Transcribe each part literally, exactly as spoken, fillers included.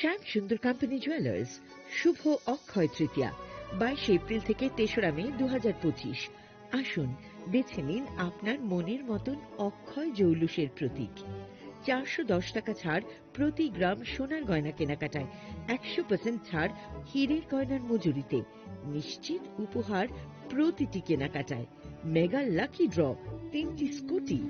শ্যাম সুন্দর company jewellers, শুভ অক্ষয় তৃতীয়া, বাইশে এপ্রিল থেকে তেসরা মে দু হাজার পঁচিশ। আসুন, বেছে নিন আপনার মনের মতন অক্ষয় জৌলুসের প্রতীক। চারশো দশ টাকা ছাড় প্রতি গ্রাম সোনার গয়না কেনাকাটায়, একশো পার্সেন্ট ছাড় হীরের গয়নার মজুরিতে, নিশ্চিত উপহার প্রতিটি কেনাকাটায়। মেগা লাকি ড্র, তিনটি স্কুটি,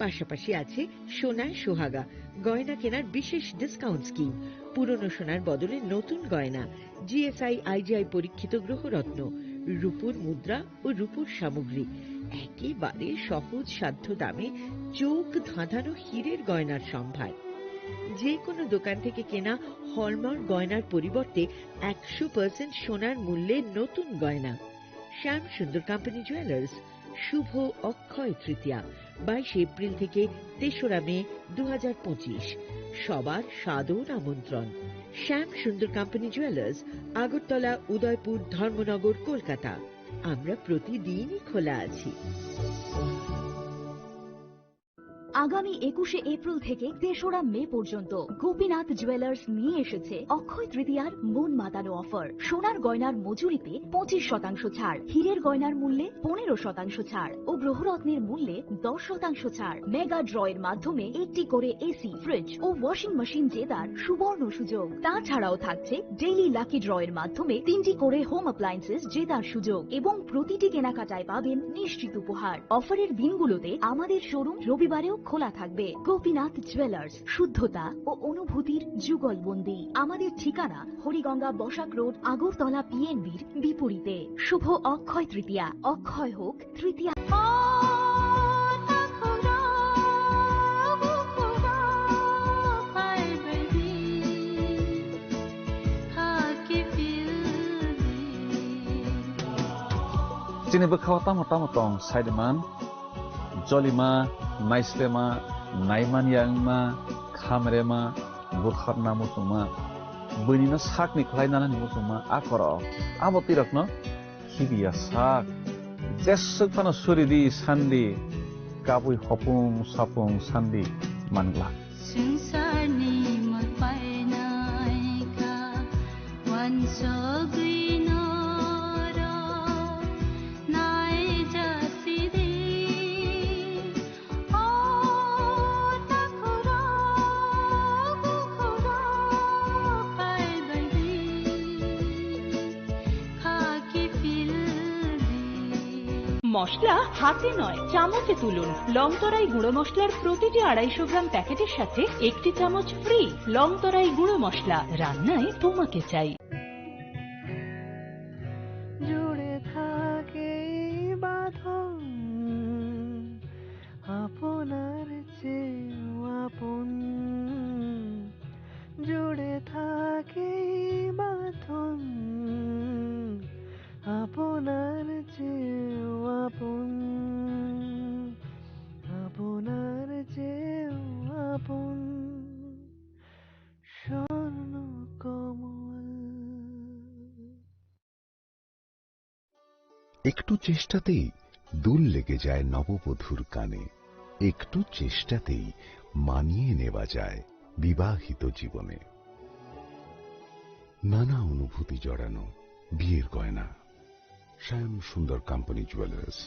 পাশাপাশি আছে সোনায় সোহাগা গয়না কেনার বিশেষ ডিসকাউন্ট স্কিম। পুরনো সোনার বদলে নতুন গয়না, জিএসআই আইজিআই পরীক্ষিত গ্রহরত্ন, রূপোর মুদ্রা ও রূপোর সামগ্রী, একেবারে সহজ সাধ্য দামে চোখ ধাঁধানো হীরের গয়নার সম্ভার। যে কোনো দোকান থেকে কেনা হলমার্ক গয়নার পরিবর্তে একশো পার্সেন্ট সোনার মূল্যে নতুন গয়না। শ্যাম সুন্দর কোম্পানি জুয়েলার্স, শুভ অক্ষয় তৃতীয়া, বাইশে এপ্রিল থেকে তেসরা মে দু হাজার পঁচিশ। সবার সাদর আমন্ত্রণ। শ্যাম সুন্দর কোম্পানি জুয়েলার্স, আগরতলা, উদয়পুর, ধর্মনগর, কলকাতা। আমরা প্রতিদিনই খোলা আছি। আগামী একুশে এপ্রিল থেকে তেসরা মে পর্যন্ত গোপীনাথ জুয়েলার্স নিয়ে এসেছে অক্ষয় তৃতীয়ার মন মাতানো অফার। সোনার গয়নার মজুরিতে পঁচিশ শতাংশ ছাড়, হীরের গয়নার মূল্যে পনেরো শতাংশ ছাড় ও গ্রহরত্নের মূল্যে দশ শতাংশ ছাড়। মেগা ড্র এর মাধ্যমে একটি করে এসি, ফ্রিজ ও ওয়াশিং মেশিন জেতার সুবর্ণ সুযোগ। তাছাড়াও থাকছে ডেইলি লাকি ড্র এর মাধ্যমে তিনটি করে হোম অ্যাপ্লায়েন্সেস জেতার সুযোগ এবং প্রতিটি কেনাকাটায় পাবেন নিশ্চিত উপহার। অফারের দিনগুলোতে আমাদের শোরুম রবিবারেও খোলা থাকবে। গোপীনাথ জুয়েলার্স, শুদ্ধতা ও অনুভূতির যুগলবন্দি। আমাদের ঠিকানা হরিগঙ্গা বসাক রোড, আগরতলা পিএনবির বিপরীতে। শুভ অক্ষয় তৃতীয়া। অক্ষয় হোক তৃতীয়া। Chini bwkhao tamo tamo tong saidiman, jolima, naislema, naimanya wngma, khamrema, butharna muchungma, buinino sakni khlai nanani muchungma a korok. Abo twi rokno khibiya sak. Jeswk phano suri di sandi, kabui hopung sapung sandi mangla. Swngcharni mol painai kha, uansugwi norok naijasi di. মশলা হাতে নয়, চামচে তুলুন। লংতরাই গুঁড়ো মশলার প্রতিটি আড়াইশো গ্রাম প্যাকেটের সাথে একটি চামচ ফ্রি। লংতরাই গুঁড়ো মশলা, রান্নায় তোমাকে চাই। জুড়ে থাকে এই বাঁধন আপনার চেয়েও আপন, জুড়ে থাকে এই বাঁধন আপনার চেয়েও আপন, আপনার চেয়েও আপন স্বর্ণ কমল। একটু চেষ্টাতেই দুল লেগে যায় নববধূর কানে, একটু চেষ্টাতেই মানিয়ে নেওয়া যায় বিবাহিত জীবনে। নানা অনুভূতি জড়ানো বিয়ের গয়না। শ্যাম সুন্দর company jewellers.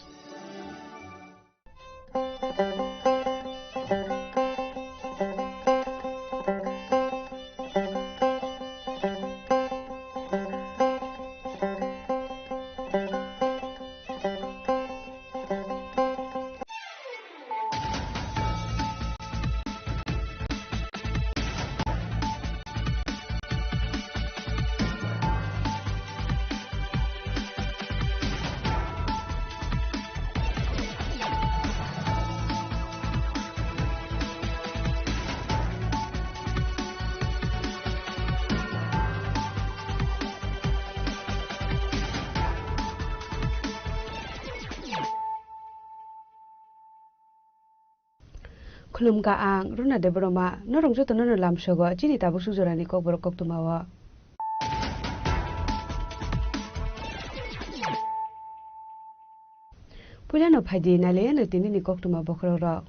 Khulumkha ang Runa Debbarma, norok jotono no lamsogo chini tabuk sujorani kokborok koktwmao. Puilano phaidi nailaiano tinini koktwma bokhorokrok.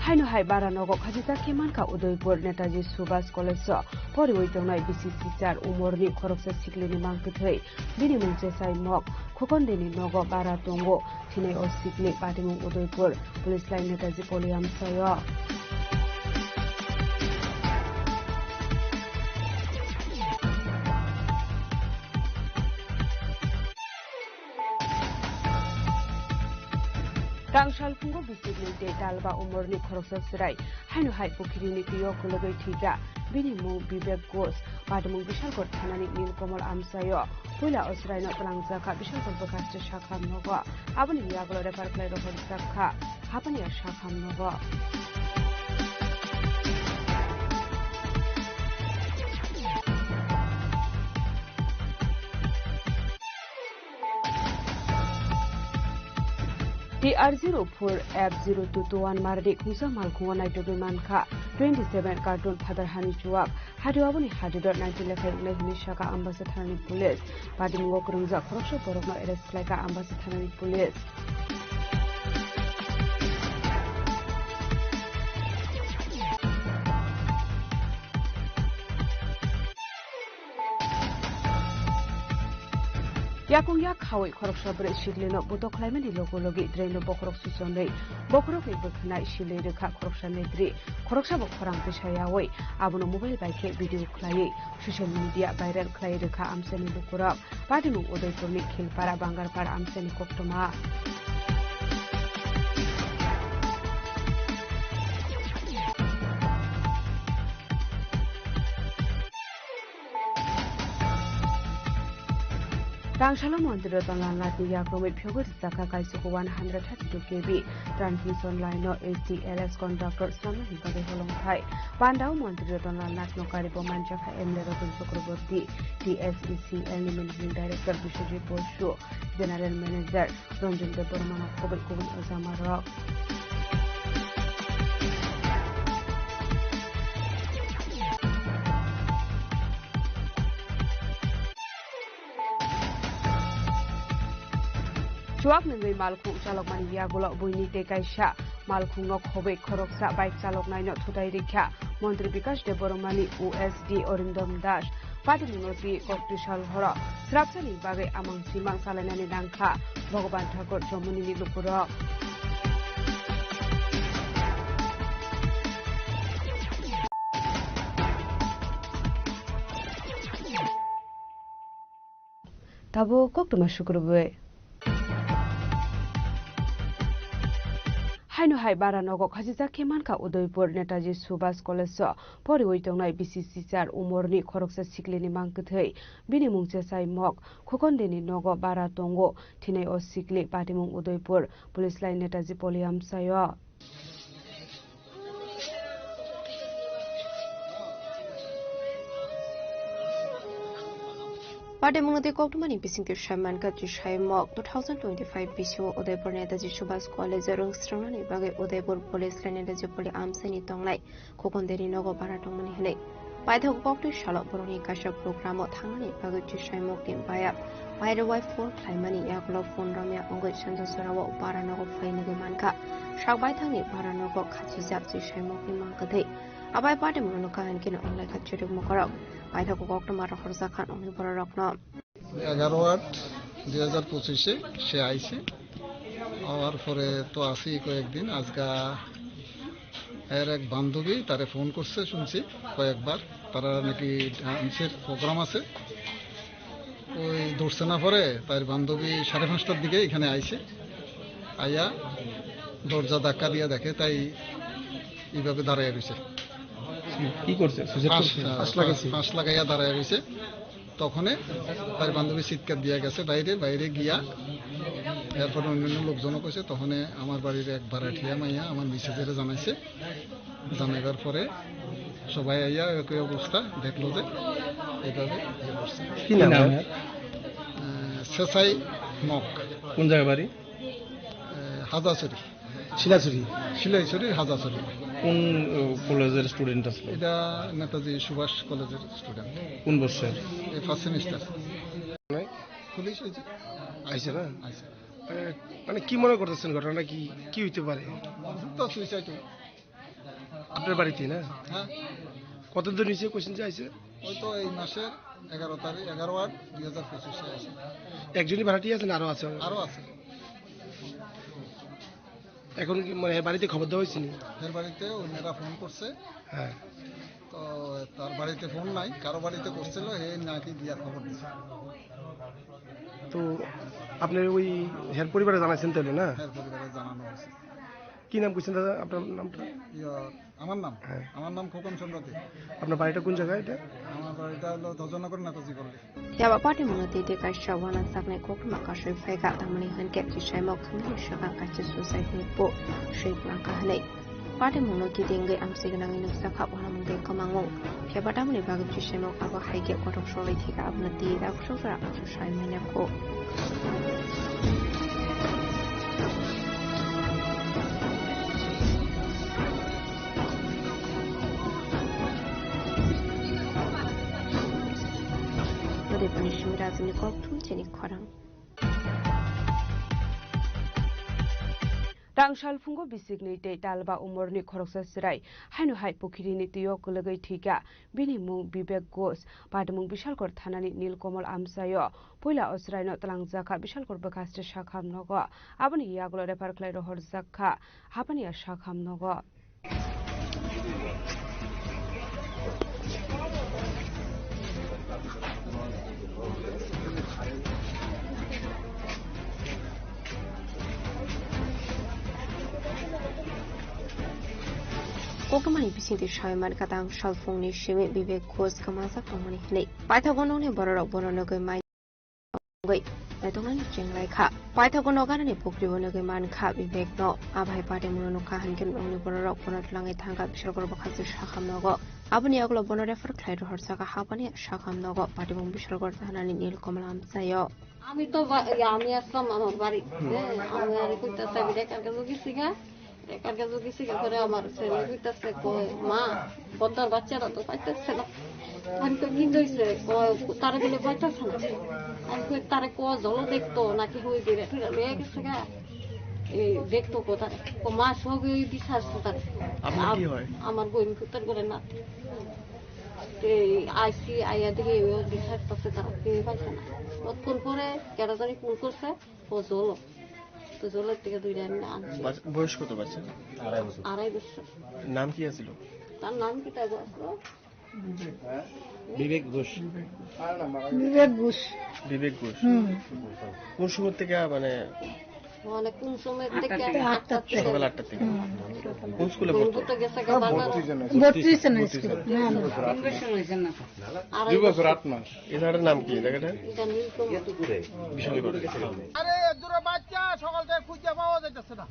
Haino hai bara nogo khajijak khe mankha Udaipur Netaji Subhas College o poriwi tongnai bisi sichar umorni khoroksa siklini mangkwthwi. Bini mung Chesai Mok, Khokondeni nogo bara tongo. Thinai o sikli patimung Udaipur Police Line Netaji Poli amsaio. Tang salphungo bisikni tei talba umorni khoroksa chwrai haino hai pukhirini twiyo kwlwgwi thwikha. Bini mung Bibek Ghosh, patimung Bishalgarh thanani Nilkamal amsaio. Puila o chwraino twlangjakha Bishalgarh bwkhaste sakham nogo. Aboni yagulo refer khlai rohorjakha Hapania sakham nogo. T R zero four F zero two two one mardi khungsa malkhungo naitugwi mankha twenty seven carton phatar hani chuwak. Hadi aboni hadi do nineteen lekhai wngnai hwnwi sakha Ambasa thanani police. Patimungo kwrwngjak khoroksa borokno arrest khlaikha Ambasa thanani police. Yakung yak khawi khoroksa bwrwi siklino buto khlaimani logo logi draino bokhorok suchonwi bokhorokni bwkhwnai silwi rwkha khoroksa netri. Khoroksa bo khorang bwsa yawi abono mobile bai khe video khlaiwi social media viral khlai rwkha amchaini lukurok. Patimung Udaipurni Khilpara Bangarpara amchaini koktwma. Rangsalo Montri Ratan Lal Nathni yakromwi phiyogwi rwchapkha kaisoko one hundred thirty-two K V transmission line-o H T L S contractor swnamnani bagwi holongthai. Pandao Montri Ratan Lal Nathno karibo manjakha M L A Ratan Chakraborty, T S E C L ni Managing Director Biswajit Bosu, General Manager Ranjan Debbarmano khobwi kubun ojamarok. Chuak nungwi malkhung chalokmani yagulo buini tei kaisa malkhungno khobwi khoroksa bike chaloknaino thutai rikha Montri Bikash Debbarmani O S D Arindam Das. Patimungno twi koktwi sal horo srapsani bagwi amang simang salainani nangkha Bhagavan Thakur Jomonini lukurok. Tabuk koktwma sukrubwi. Haino hai bara nogo khajijak khe mankha Udaipur Netaji Subhas College o poriwi tongnai bisi sichar umorni khoroksa siklini mangkwthwi. Bini mung Chesai Mok, Khokondeni nogo bara tongo. Thinai o sikli patimung Udaipur Police Line Netaji Poli amsaio. Patimungno tei koktwmani bisingtwi sai mankha, Chesai Mok two thousand twenty-five bisio Udaipur Netaji Subhas College o rwngsrangnani bagwi Udaipur Police Line Netaji Poli amsaini tongnai Khokondeni nogo bara tongmani hwnwi. Paithak koktwi salo borokni kaisa program o thangnani bagwi Chesai Mokni baya Pairwai phone khlaimani yagulo phone romya wngwi Sanjasora o bara nogo phainwi mankha. Sak baithangni bara nogo khachijak Chesai Mokni mangkwthwi. Abai patimungno kaham kheno wnglaikha chirikmo korok. Paithak koktwma rohorjak kha wngwi bororokno. এগারো আট দুই হাজার পঁচিশে সে আইছে। আওয়ার পরে তো আছি কয়েকদিন। আজকা এর এক বান্ধবী তারে ফোন করছে শুনছি কয়েকবার। তারা নাকি ডান্সের প্রোগ্রাম আছে। ওই ধরছে না পরে তার বান্ধবী সাড়ে পাঁচটার দিকে এখানে আইছে। আইয়া দরজা ধাক্কা দিয়ে দেখে, তাই এইভাবে দাঁড়ায় রয়েছে। কি করছে? সুইসাইড ফাঁস, করছে? আহ, ফাঁস লাগাইছে? ফাঁস লাগাইয়া দাঁড়ায় রয়েছে। তখনে তার বান্ধবী চিৎকার দিয়া গেছে বাইরে, বাইরে গিয়া এরপরে অন্যান্য লোকজনও কইছে। তখনে আমার বাড়ির এক ভাড়াটিয়া মাইয়া আমার মিসেজেরে জানাইছে, জানাইবার পরে সবাই আইয়া একই অবস্থা দেখলো যে এইভাবে ইয়ে করছে। কি নাম কি নাম ওনার? আহ, সেসাই মক। কোন জায়গা বাড়ি? আহ, হাজাছড়ি। শিলাছড়ি। শিলাছড়ি, হাজাছড়ি। কোন, আহ, কলেজের স্টুডেন্ট আসলে? এটা নেতাজি সুভাষ কলেজের স্টুডেন্ট। কোন বর্ষের? এই ফার্স্ট সেমিস্টার। নাই? পুলিশ হয়েছে। আইছে না? আইছে। মানে, মানে কি মনে করতেছেন ঘটনাটা কি, কি হইতে পারে? তো সুইসাইড। আপনার বাড়িতে না? হ্যাঁ। কতদিন হয়েছে কোচিং যে আইছে? ওই তো এই মাসের এগারো তারিখ, এগারো আট দুই হাজার পঁচিশে আছে। একজনই ভাড়াটি আছে না আরো আছে? আরো আছে। এখন কি মানে বাড়িতে খবর দেওয়া হয়েছে নি? এর বাড়িতে ওনারা ফোন করছে। হ্যাঁ। তো তার বাড়িতে ফোন নাই, কারো বাড়িতে করছিল, হে নাকি দিয়া খবর দিছে। তো আপনি ওই হের পরিবারে জানাইছেন তাহলে না? এর পরিবারে জানানো হয়েছে। কি নাম কইছেন দাদা আপনার নামটা? ইয়া, আমার নাম? হ্যাঁ। আমার নাম খোকন চন্দ্র দে। আপনার বাড়িটা কোন জায়গায় এটা? আমার বাড়িটা হলো ধ্বজনগর নেতাজি গল্লি। Phiya ba party mungno twi twi kaisa uanasaknai koktwma kasui phaikha, tamoni hwnkhe chisaimok thumnani swkang kaisa suicide ni po swi phlangkha hwnwi. Party mungno twi twi wngwi amchai gwnangwi nukjakha uanamung tei kwmangmung. Phiya ba tamoni bagwi chisaimok abo hai khe kothok solai thika abono twi rak sokra kaisa sai manya kho. Odebani simi rajini kokthum chini khorang. Tang salphungo bisikni tei talba umorni khoroksa chwrai haino hai pukhirini twiyo kwlwgwi thwikha. Bini mung Bibek Ghosh. Patimung Bishalkor thanani Nilkomal amchaio. Puila o chwraino twlangjakha Bishalkor bwkhaste sakham nogo. Aboni yagulo refer khlai rohorjakha Hapania sakham nogo. Koktwmani bisingtwi sawi mankha tang salphungni simi Bibek Ghosh kwmajak tongmani hwnwi. Paithago nokni bororok bono nugwi mai wngwi naitoknani chenglaikha. Paithago noganani pukribo nugwi mankha Bibekno. Abai patimungno nukha hinkhe nokni bororok bono twlangwi thangkha Bishalkor bwkhaste sakham nogo. Aboni yagulo bono refer khlai rohorjakha Hapania sakham nogo. Patimung Bishalkor thanani Nilkomal amchaio. আমি তো বা-, ইয়া, আমি আসলাম আমার বাড়ি। হুম। হ্যাঁ, আমি আর কইতাছি, আমি রেখার কাছে গেছি গা। রেখার কাছে গেছি গা, পরে আমার ছেলে কইতাছে, কয়, "মা, বদ্দার বাচ্চারা তো পাইতেছে না।" আমি কই, "কি কইছে?" কয়, "তারে বলে পাইতেছে না।" আমি কই, "তারে কয় জল দেখতো নাকি হই দিলে?" ফিরে লয়ে গেছে গা। এই দেখতো কোথায়? ও মা সব এই বিচার তার। আপনার কি হয়? আমার বোন পুত্র করে নাতি। এই আইসি আইয়া দেখি ও বিচার করছে তারা, কেউ পাইছে না। কতক্ষণ পরে কেন জানি ফোন করছে, ও জল। তো জলের থেকে দুইটা আমি আনছি। বাচ-, বয়স কত বাচ্চা? আড়াই বছর। নাম কি আছিল? তার নাম কি তাই বলছো? বিবেক ঘোষ। বিবেক ঘোষ। বিবেক ঘোষ। হুম। কোন সময় থেকে মানে মানে কোন সময় থেকে? আটটা থেকে। সকাল আটটা থেকে। হুম। কোন স্কুলে পড়তো? তো গেছে গা বাংলা। বত্রিশ জন। বত্রিশ জন স্কুল। হ্যাঁ। আড়াই দুই বছর বছর। আট মাস। এই জায়গাটার নাম কি? এই জায়গাটা? এটা নীলকমল। বিশালগড়। আরে, দূরে বাচ্চা, সকাল থেকে খুঁজে পাওয়া যাইতেছে না।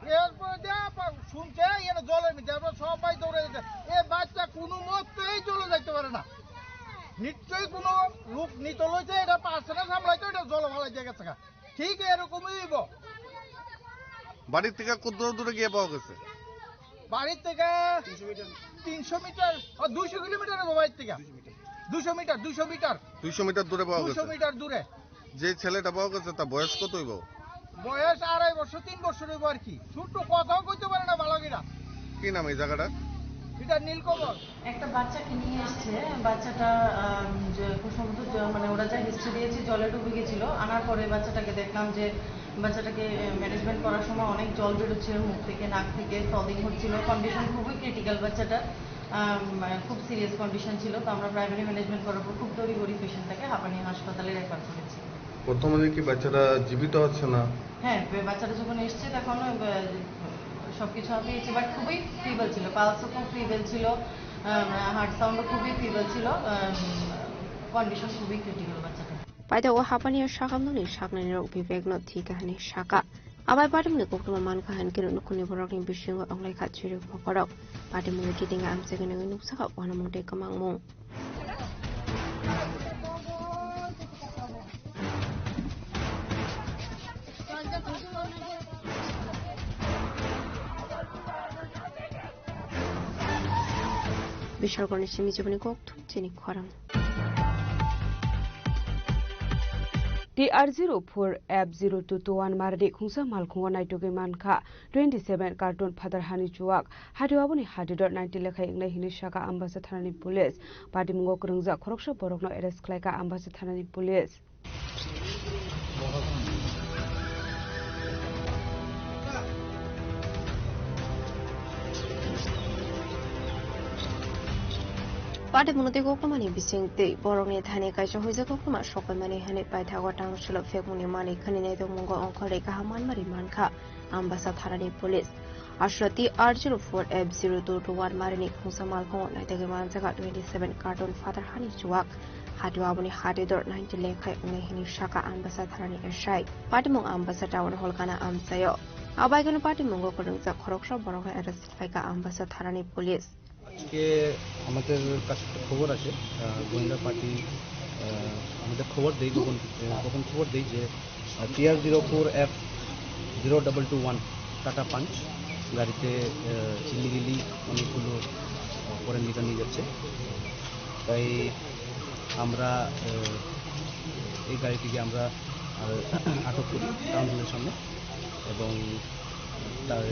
এরপরে যে পা-, শুনছে, এর জলের মধ্যে, আমরা সবাই দৌড়ে যেতে। এ বাচ্চা কোনো মতেই জলে যাইতে পারে না। নিশ্চয়ই কোনো লোক নিতে লইছে, এটা পারছে না সামলাইতে, এটা জলে ফালাই দিয়ে গেছে গা। ঠিক এরকমই হইব। বাড়ির থেকে কত দূরে দূরে গিয়ে পাওয়া গেছে? বাড়ির থেকে তিনশো মিটার, ও, দুইশো কিলোমিটার হইব বাড়ির থেকে। দুইশো মিটার, দুইশো মিটার। দুইশো মিটার দূরে পাওয়া গেছে? দুইশো মিটার দূরে। যে ছেলেটা পাওয়া গেছে, তার বয়স কত হইব? বয়স আড়াই বছর, তিন বছর হইব আর কি। ছোট্ট, কথাও কইতে পারে না ভালো কিনা। কি নাম এই জায়গাটা? এটা নীলকমল। একটা বাচ্চাকে নিয়ে এসছে, বাচ্চাটা, আম, যে খুব সম্ভবত জ-, মানে ওরা যা হিস্ট্রি দিয়েছে, জলে ডুবে গেছিল। আনার পরে বাচ্চাটাকে দেখলাম যে বাচ্চাটাকে, এ, ম্যানেজমেন্ট করার সময় অনেক জল বেরোচ্ছে মুখ থেকে, নাক থেকে, স্ক্যালডিং হচ্ছিল, কন্ডিশন খুবই ক্রিটিক্যাল বাচ্চাটার, আম, খুব সিরিয়াস কন্ডিশন ছিল। তো আমরা প্রাইমারি ম্যানেজমেন্ট করার পর খুব তড়িঘড়ি পেশেন্টটাকে হাঁপানি হাসপাতালে রেফার করেছি। বর্তমানে কি বাচ্চাটা জীবিত আছে না? হ্যাঁ, বে-, বাচ্চাটা যখন এসছে তখন, আহ, সবকিছু হাঁপিয়েছে, বাট খুবই ফিবল ছিল, পালসও খুব ফিবল ছিল, আহ, হার্ট সাউন্ডও খুবই ফিবল ছিল, আহ, কন্ডিশন খুবই ক্রিটিক্যাল বাচ্চাটা। Paithago hapani o sakham nokni saknai rok Bibek no thwi kahani saka. Abai patimni koktwma mankha hinkhe nukhungni borokni bisingo wnglai kha chirwi mokorok. Patimungni kitinga amchai gwnangwi nukjakha uanamung tei kwmangmung. Bishalkorni simi jiboni kokthum chini khorang. T R zero four F zero two two one marini khungsa malkhungo naitugwi mankha twenty seven carton phatar hani chuwak. Hati aboni hati dor ninety lekhai wngnai hinwi sakha Ambasa thanani police. Patimungo kwrwngjak khoroksa borokno arrest khlaikha Ambasa thanani police. Patimungno tei koktwmani bisingtwi borokni thani kaisa huijak koktwma sokoimani hwnwi paithago tangshilo phekmungni manwi khwnwi naitokmungo ongkhorwi kaham manmari mankha Ambasa thanani police. Aswk T R zero four F zero two two one marini khungsa malkhungo naitugwi manjakha twenty seven carton phatar hani chuwak. Hati aboni hati dor ninety lekhai wngnai hinwi sakha Ambasa thanani S I. Patimung Ambasa town hall gana amchaio. Abaikhe patimungo kwrwngjak khoroksa borokno arrest khlaikha Ambasa thanani police. আজকে আমাদের কাছে একটা খবর আছে, আহ, গোয়েন্দা পার্টি, আহ, আমাদের খবর দেয়, গোপন, আহ, গোপন খবর দেয় যে, আহ, T R zero four F zero double two one tata punch গাড়িতে, আহ, ইলিগালি অনেকগুলো, আহ, ফরেন লিকার নিয়ে যাচ্ছে। তাই আমরা, আহ, এই গাড়িটিকে আমরা, আহ, আটক করি টাউন হলের সামনে এবং তাই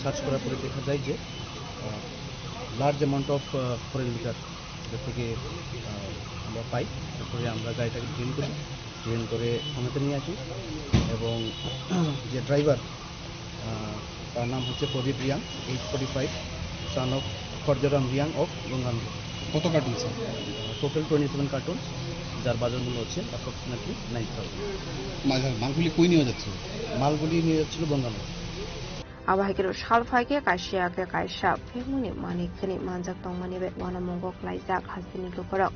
সার্চ করার পরে দেখা যায় যে, আহ, large amount of, uh, foreign liquor এটা থেকে, আহ, আমরা পাই। তারপরে আমরা গাড়িটাকে ডিটেইন করি, ডিটেইন করে থানাতে নিয়ে আসি এবং যে ড্রাইভার, আহ, তার নাম হচ্ছে প্রদীপ Reang, age forty five, son of খর্জরাম রিয়াং of গঙ্গানগর। কত cartoon, sir? Total twenty seven cartoon, যার বাজার মূল্য হচ্ছে অ্যাপ্রক্সিমেটলি নাইন থাউজেন্ড। মাল-, মালগুলি কই নিয়ে যাচ্ছিল? মালগুলি নিয়ে যাচ্ছিল Ganganagar. Abo hai kheno sal phai khe kaisa ya khe kaisa phekmungni manwi khwnwi manjak tongmani bai uanamungo klaijak hasteni lukurok.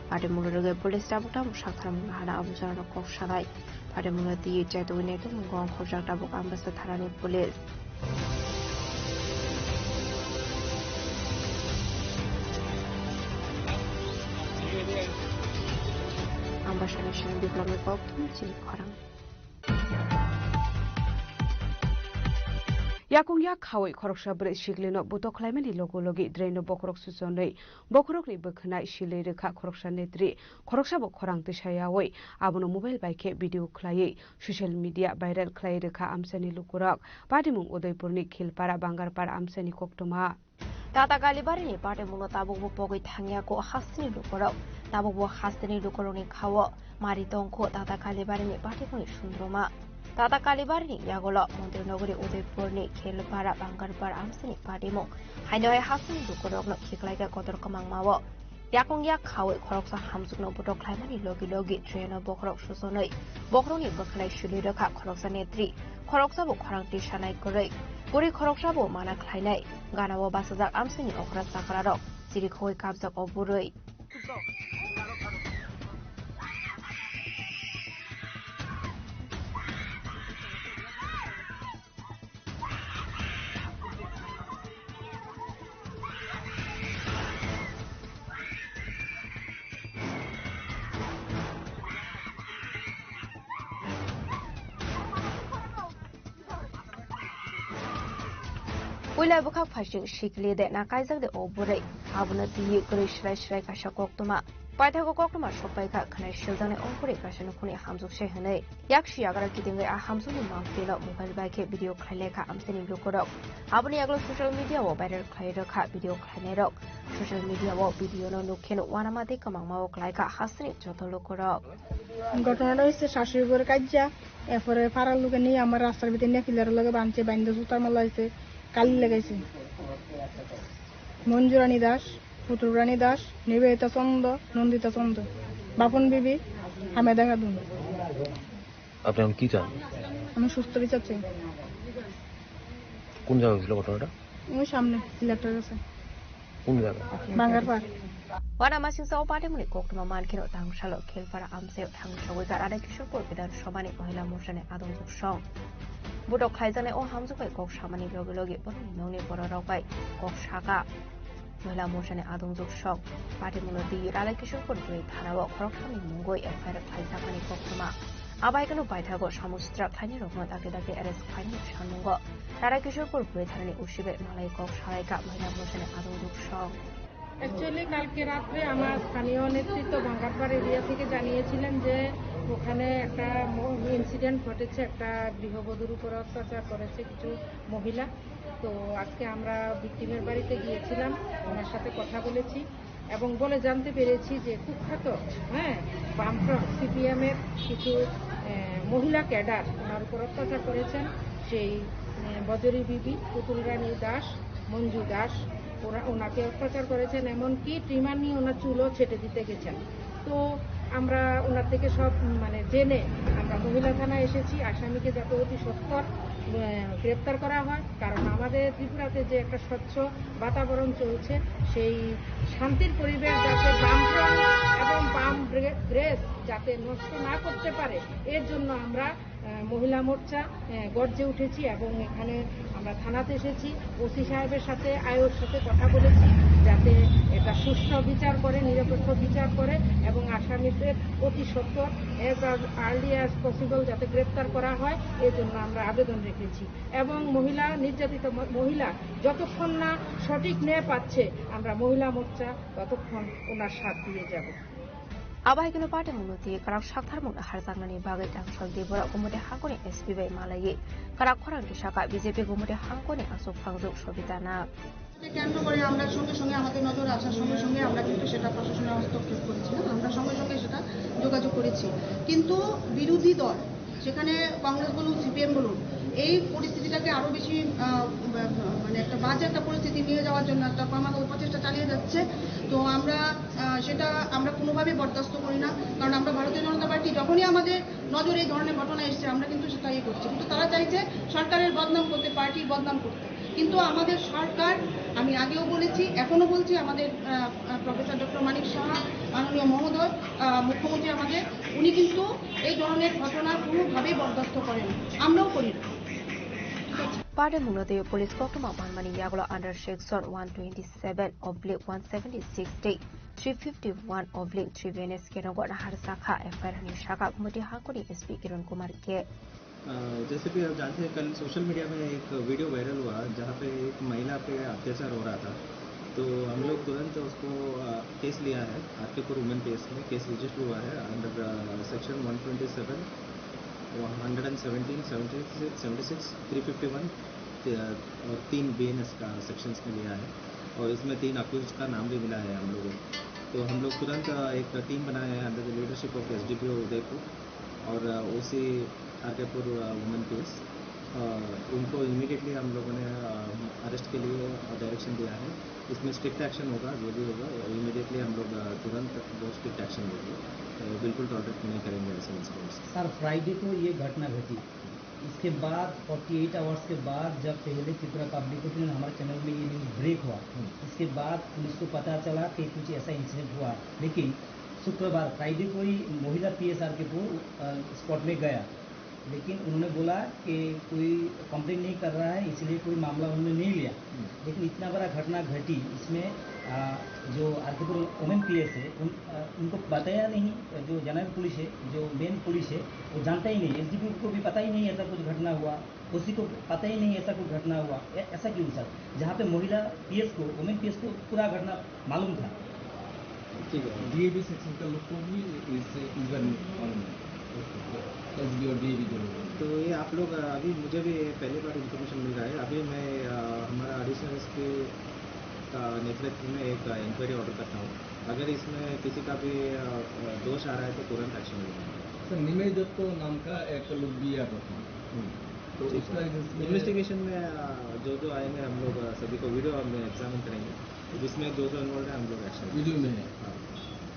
Patimung rwgwi police tabuk tabuk saktham hana abo jorano kok sanai. Patimungno twiwi chetwi naitokmungo ongkhorjak tabuk Ambasa thanani police. Ambasani simi Biplobni kok thum chini khorang. Yakung yak khawi khoroksa bwrwi siklino butok khlaimani logo logi draino bokhorok suchonwi bokhorokni bwkhwnai silwi rwkha khoroksa netri, khoroksa bo khorang tisa yawi abono mobile bai khe video khlaiwi social media viral khlai rwkha amchaini lukurok. Patimung Udaipurni Khilpara Bangarpar amchaini koktwma. Tata Kalibarini patimungno tabukbo pogwi thangya kho hasteni lukurok. Tabukbo hasteni lukurokni khao mari tongkho Tata Kalibarini patimungni sundruma. Tata Kalibarini yagulo Montri Nogori Udaipurni Khelpara Bangarpar amsini patimung. Haino hai hasteni lukurokno khiklaikha kotor kwmangmao. Yakung yak khawi khoroksa hamjwkno butok khlaimani logi logi traino bokhorok suchonwi bokhorokni bwkhlai silwi rwkha khoroksa netri, khoroksa bo khorang tisanai kwrwi, bwrwi khoroksa bo mana khlainai. Ganao bachajak amsini okra chakrarok chirikhogwi kapjak o bwrwi. Puila bwkhak phaising sikli de na kaijak de o bwrwi. Abono twiwi kwrwi swrai swrai kaisa koktwma. Paithago koktwma sokpai kha khwnai siljaknai ongkhorwi kaisa nukhungni hamjwk se hwnwi. Yaksi yagra kitingwi a hamjwkni mangpilino mobile bai khe video khlai lai kha amchaini lukurok. Aboni yagulo social media o viral khlai rwkha video khlainairok. Social media o video no nuk kheno uanama tei kwmangma o klai kha hasteni joto lukurok. ঘটনাটা হচ্ছে শাশুড়ি বউয়ের কাজিয়া, এরপরে পাড়ার লোকে নিয়ে আমার রাস্তার ভিতরে নিয়ে পিলারের লগে বাঁধছে, বাইন্ধা জুতার মালা হয়েছে, কালি লাগাইছে। মঞ্জুরানী দাস, পুতুলরানী দাস, নিবেদিতা চন্দ, নন্দিতা চন্দ, বাপন বিবি, হামেদা খাতুন। আপনি এখন কি চান? আমি সুস্থ বিচার চাই। কোন জায়গায় হয়েছিল ঘটনাটা? ওই সামনে সিলেটের কাছে। কোন জায়গা? Bangarpar. Wana masingsa o patimungni koktwma mankheno tangsalo Khelpara amchaio thangsogwi kha Radha Kishorpur Bidhan Sabhani Mohila Morchani adongjwk song. Butok khlaijaknai o hamjwk bai kok samani logi logi borokni nokni bororok bai kok saka. Mohila Morchani adongjwk song patimungno twiwi Radha Kishorpur bwrwi thanao khorokthani mungwi F I R khlaijakmani koktwma. Abai kheno paithago samung sitra khlainairokno dakti dakti arrest khlainani sanmungo. Radha Kishorpur bwrwi thanani usibai malai kok salaikha Mohila Morchani adongjwk song. Actually কালকে রাত্রে আমার স্থানীয় নেতৃত্ব বাঙ্গারপাড় এরিয়া থেকে জানিয়েছিলেন যে ওখানে একটা ইনসিডেন্ট ঘটেছে, একটা গৃহবধূর উপর অত্যাচার করেছে কিছু মহিলা। তো আজকে আমরা ভিকটিমের বাড়িতে গিয়েছিলাম, ওনার সাথে কথা বলেছি এবং বলে জানতে পেরেছি যে কুখ্যাত, হ্যাঁ, বামফ্রন্ট সিপিএম এর কিছু আহ, মহিলা ক্যাডার ওনার উপর অত্যাচার করেছেন। সেই আহ, বজরী বিবি, পুতুল রানী দাস, মঞ্জু দাস, ওরা ওনাকে অত্যাচার করেছেন, এমনকি ট্রিমার নিয়ে ওনার চুলও ছেটে দিতে গেছেন। তো আমরা ওনার থেকে সব উম, মানে জেনে আমরা মহিলা থানায় এসেছি, আসামিকে যাতে অতি সত্বর আহ, গ্রেপ্তার করা হয়, কারণ আমাদের ত্রিপুরাতে যে একটা স্বচ্ছ বাতাবরণ চলছে, সেই শান্তির পরিবেশ যাতে বামফ্রন্ট এবং বাম ব্রে- ব্রেস যাতে নষ্ট না করতে পারে, এর জন্য আমরা আহ, মহিলা মোর্চা আহ, গর্জে উঠেছি এবং এখানে আমরা থানাতে এসেছি। ওসি সাহেবের সাথে, আইওর সাথে কথা বলেছি যাতে এটা সুষ্ঠু বিচার করে, নিরপেক্ষ বিচার করে এবং আসামিদের অতি সত্বর, as early as possible যাতে গ্রেপ্তার করা হয়, এর জন্য আমরা আবেদন রেখেছি। এবং মহিলা নির্যাতিত ম- মহিলা যতক্ষণ না সঠিক ন্যায় পাচ্ছে, আমরা মহিলা মোর্চা ততক্ষণ ওনার সাথ দিয়ে যাব। Abo hai kheno party mungno twi kwrak saktharmung harjaknani bagwi tangsaldi borok Gumoti hangkoni S P bai malaiwi kwrak khorang tisaka B J P Gumoti hangkoni aswk phangjwk Sobita Nag. কেন্দ্র করে আমরা সঙ্গে সঙ্গে আমাদের নজরে আসার সঙ্গে সঙ্গে আমরা কিন্তু সেটা প্রশাসনের হস্তক্ষেপ করেছিলাম, আমরা সঙ্গে সঙ্গে সেটা যোগাযোগ করেছি। কিন্তু বিরোধী দল, সেখানে কংগ্রেস বলুন, সিপিএম বলুন, এই পরিস্থিতিটাকে আরও বেশি আহ, মানে একটা বাজে একটা পরিস্থিতি নিয়ে যাওয়ার জন্য একটা ক্রমাগত প্রচেষ্টা চালিয়ে যাচ্ছে। তো আমরা আহ, সেটা আমরা কোনোভাবেই বরদাস্ত করি না, কারণ আমরা ভারতীয় জনতা পার্টি যখনই আমাদের নজরে এই ধরনের ঘটনা এসছে আমরা কিন্তু সেটা ইয়ে করছি, কিন্তু তারা চাইছে সরকারের বদনাম করতে, পার্টির বদনাম করতে। কিন্তু আমাদের সরকার, আমি আগেও বলেছি, এখনো বলছি, আমাদের আহ, আহ, প্রফেসর ডক্টর মানিক সাহা, মাননীয় মহোদয়, আহ, মুখ্যমন্ত্রী আমাদের, উনি কিন্তু এই ধরনের ঘটনা কোনোভাবেই বরদাস্ত করেন, আমরাও করি না। Party mungno twi police koktwma manmani yagulo under section one twenty seven oblique one seventy six tei three fifty one oblique three B N S keno gona har sakha F I R ni saka Gumoti hangkoni S P Kiran Kumar K. अ, जैसे कि आप जानते हैं, कल social media में एक video viral हुआ, जहाँ पे एक महिला पे अत्याचार हो रहा था। तो हम लोग तुरंत उसको, अ, केस लिया है, आरके पुर वुमेन केस में केस रजिस्टर हुआ है under, uh, section one twenty seven, hundred and seventeen, seventy six, seventy six, three fifty one, uh, और तीन बीएनएस का सेक्शंस में लिया है और इसमें तीन अक्यूज का नाम भी मिला है हम लोगों को। तो हम लोग तुरंत, अ, एक टीम बनाए हैं under the leadership of SDPO Udaipur और, अ, ओसी आरकेपुर, अ, वुमेन केस। अ, उनको इमीडिएटली हम लोगों ने, अ, अरेस्ट के लिए डायरेक्शन दिया है। इसमें स्ट्रिक्ट एक्शन होगा, जो भी होगा, इमीडिएटली हम लोग, अ, तुरंत बहुत स्ट्रिक्ट एक्शन लेंगे। अ, बिल्कुल टॉलरेट नहीं करेंगे ऐसे इंसिडेंट्स। सर, फ्राइडे को ये घटना घटी, इसके बाद फ़ोर्टी एट आवर्स के बाद जब पहले त्रिपुरा पब्लिक ओपिनियन हमारे चैनल में ये न्यूज़ ब्रेक हुआ, हम्म। इसके बाद पुलिस को पता चला कि कुछ ऐसा इंसिडेंट हुआ, लेकिन शुक्रवार, फ्राइडे को ही महिला पीएस आरकेपुर, अ, स्पॉट में गया, लेकिन उन्होंने बोला कि कोई कंप्लेंट नहीं कर रहा है, इसलिए कोई मामला उन्होंने नहीं लिया। हम्म। लेकिन इतना बड़ा घटना घटी, इसमें, अ, जो आरकेपुर वुमेन पीएस है, उन, अ, उनको बताया नहीं, जो जनरल पुलिस है, जो मेन पुलिस है, वो जानता ही नहीं, एसडीपीओ को भी पता ही नहीं ऐसा कुछ घटना हुआ, ओसी को पता ही नहीं ऐसा कुछ घटना हुआ। ऐ-, ऐसा क्यों सर? जहाँ पे महिला पीएस को, वुमेन पीएस को पूरा घटना मालूम था। ठीक है, डीएवी सेक्शन का लोग को भी इस, इस बारे में मालूम है। एसबी और डीएवी दोनों। तो ये आप लोग, अ, अभी मुझे भी ये पहली बार इन्फॉर्मेशन मिल रहा है। अभी मैं, अ, हमारा एडिशनल एसपी का नेतृत्व में एक, अ, इंक्वायरी ऑर्डर करता हूँ। अगर इसमें किसी का भी, अ, अ, दोष आ रहा है तो तुरंत एक्शन लेंगे। सर, निमेश दत्त नाम का एक लोग भी आ रहा था। हम्म। तो ठीक उसका है। इसमें इन्वेस्टिगेशन में, अ, जो जो आएंगे हम लोग, अ, सभी को वीडियो हम एग्जामिन करेंगे। जिसमें जो जो इन्वॉल्व है हम लोग एक्शन वीडियो में है। हाँ।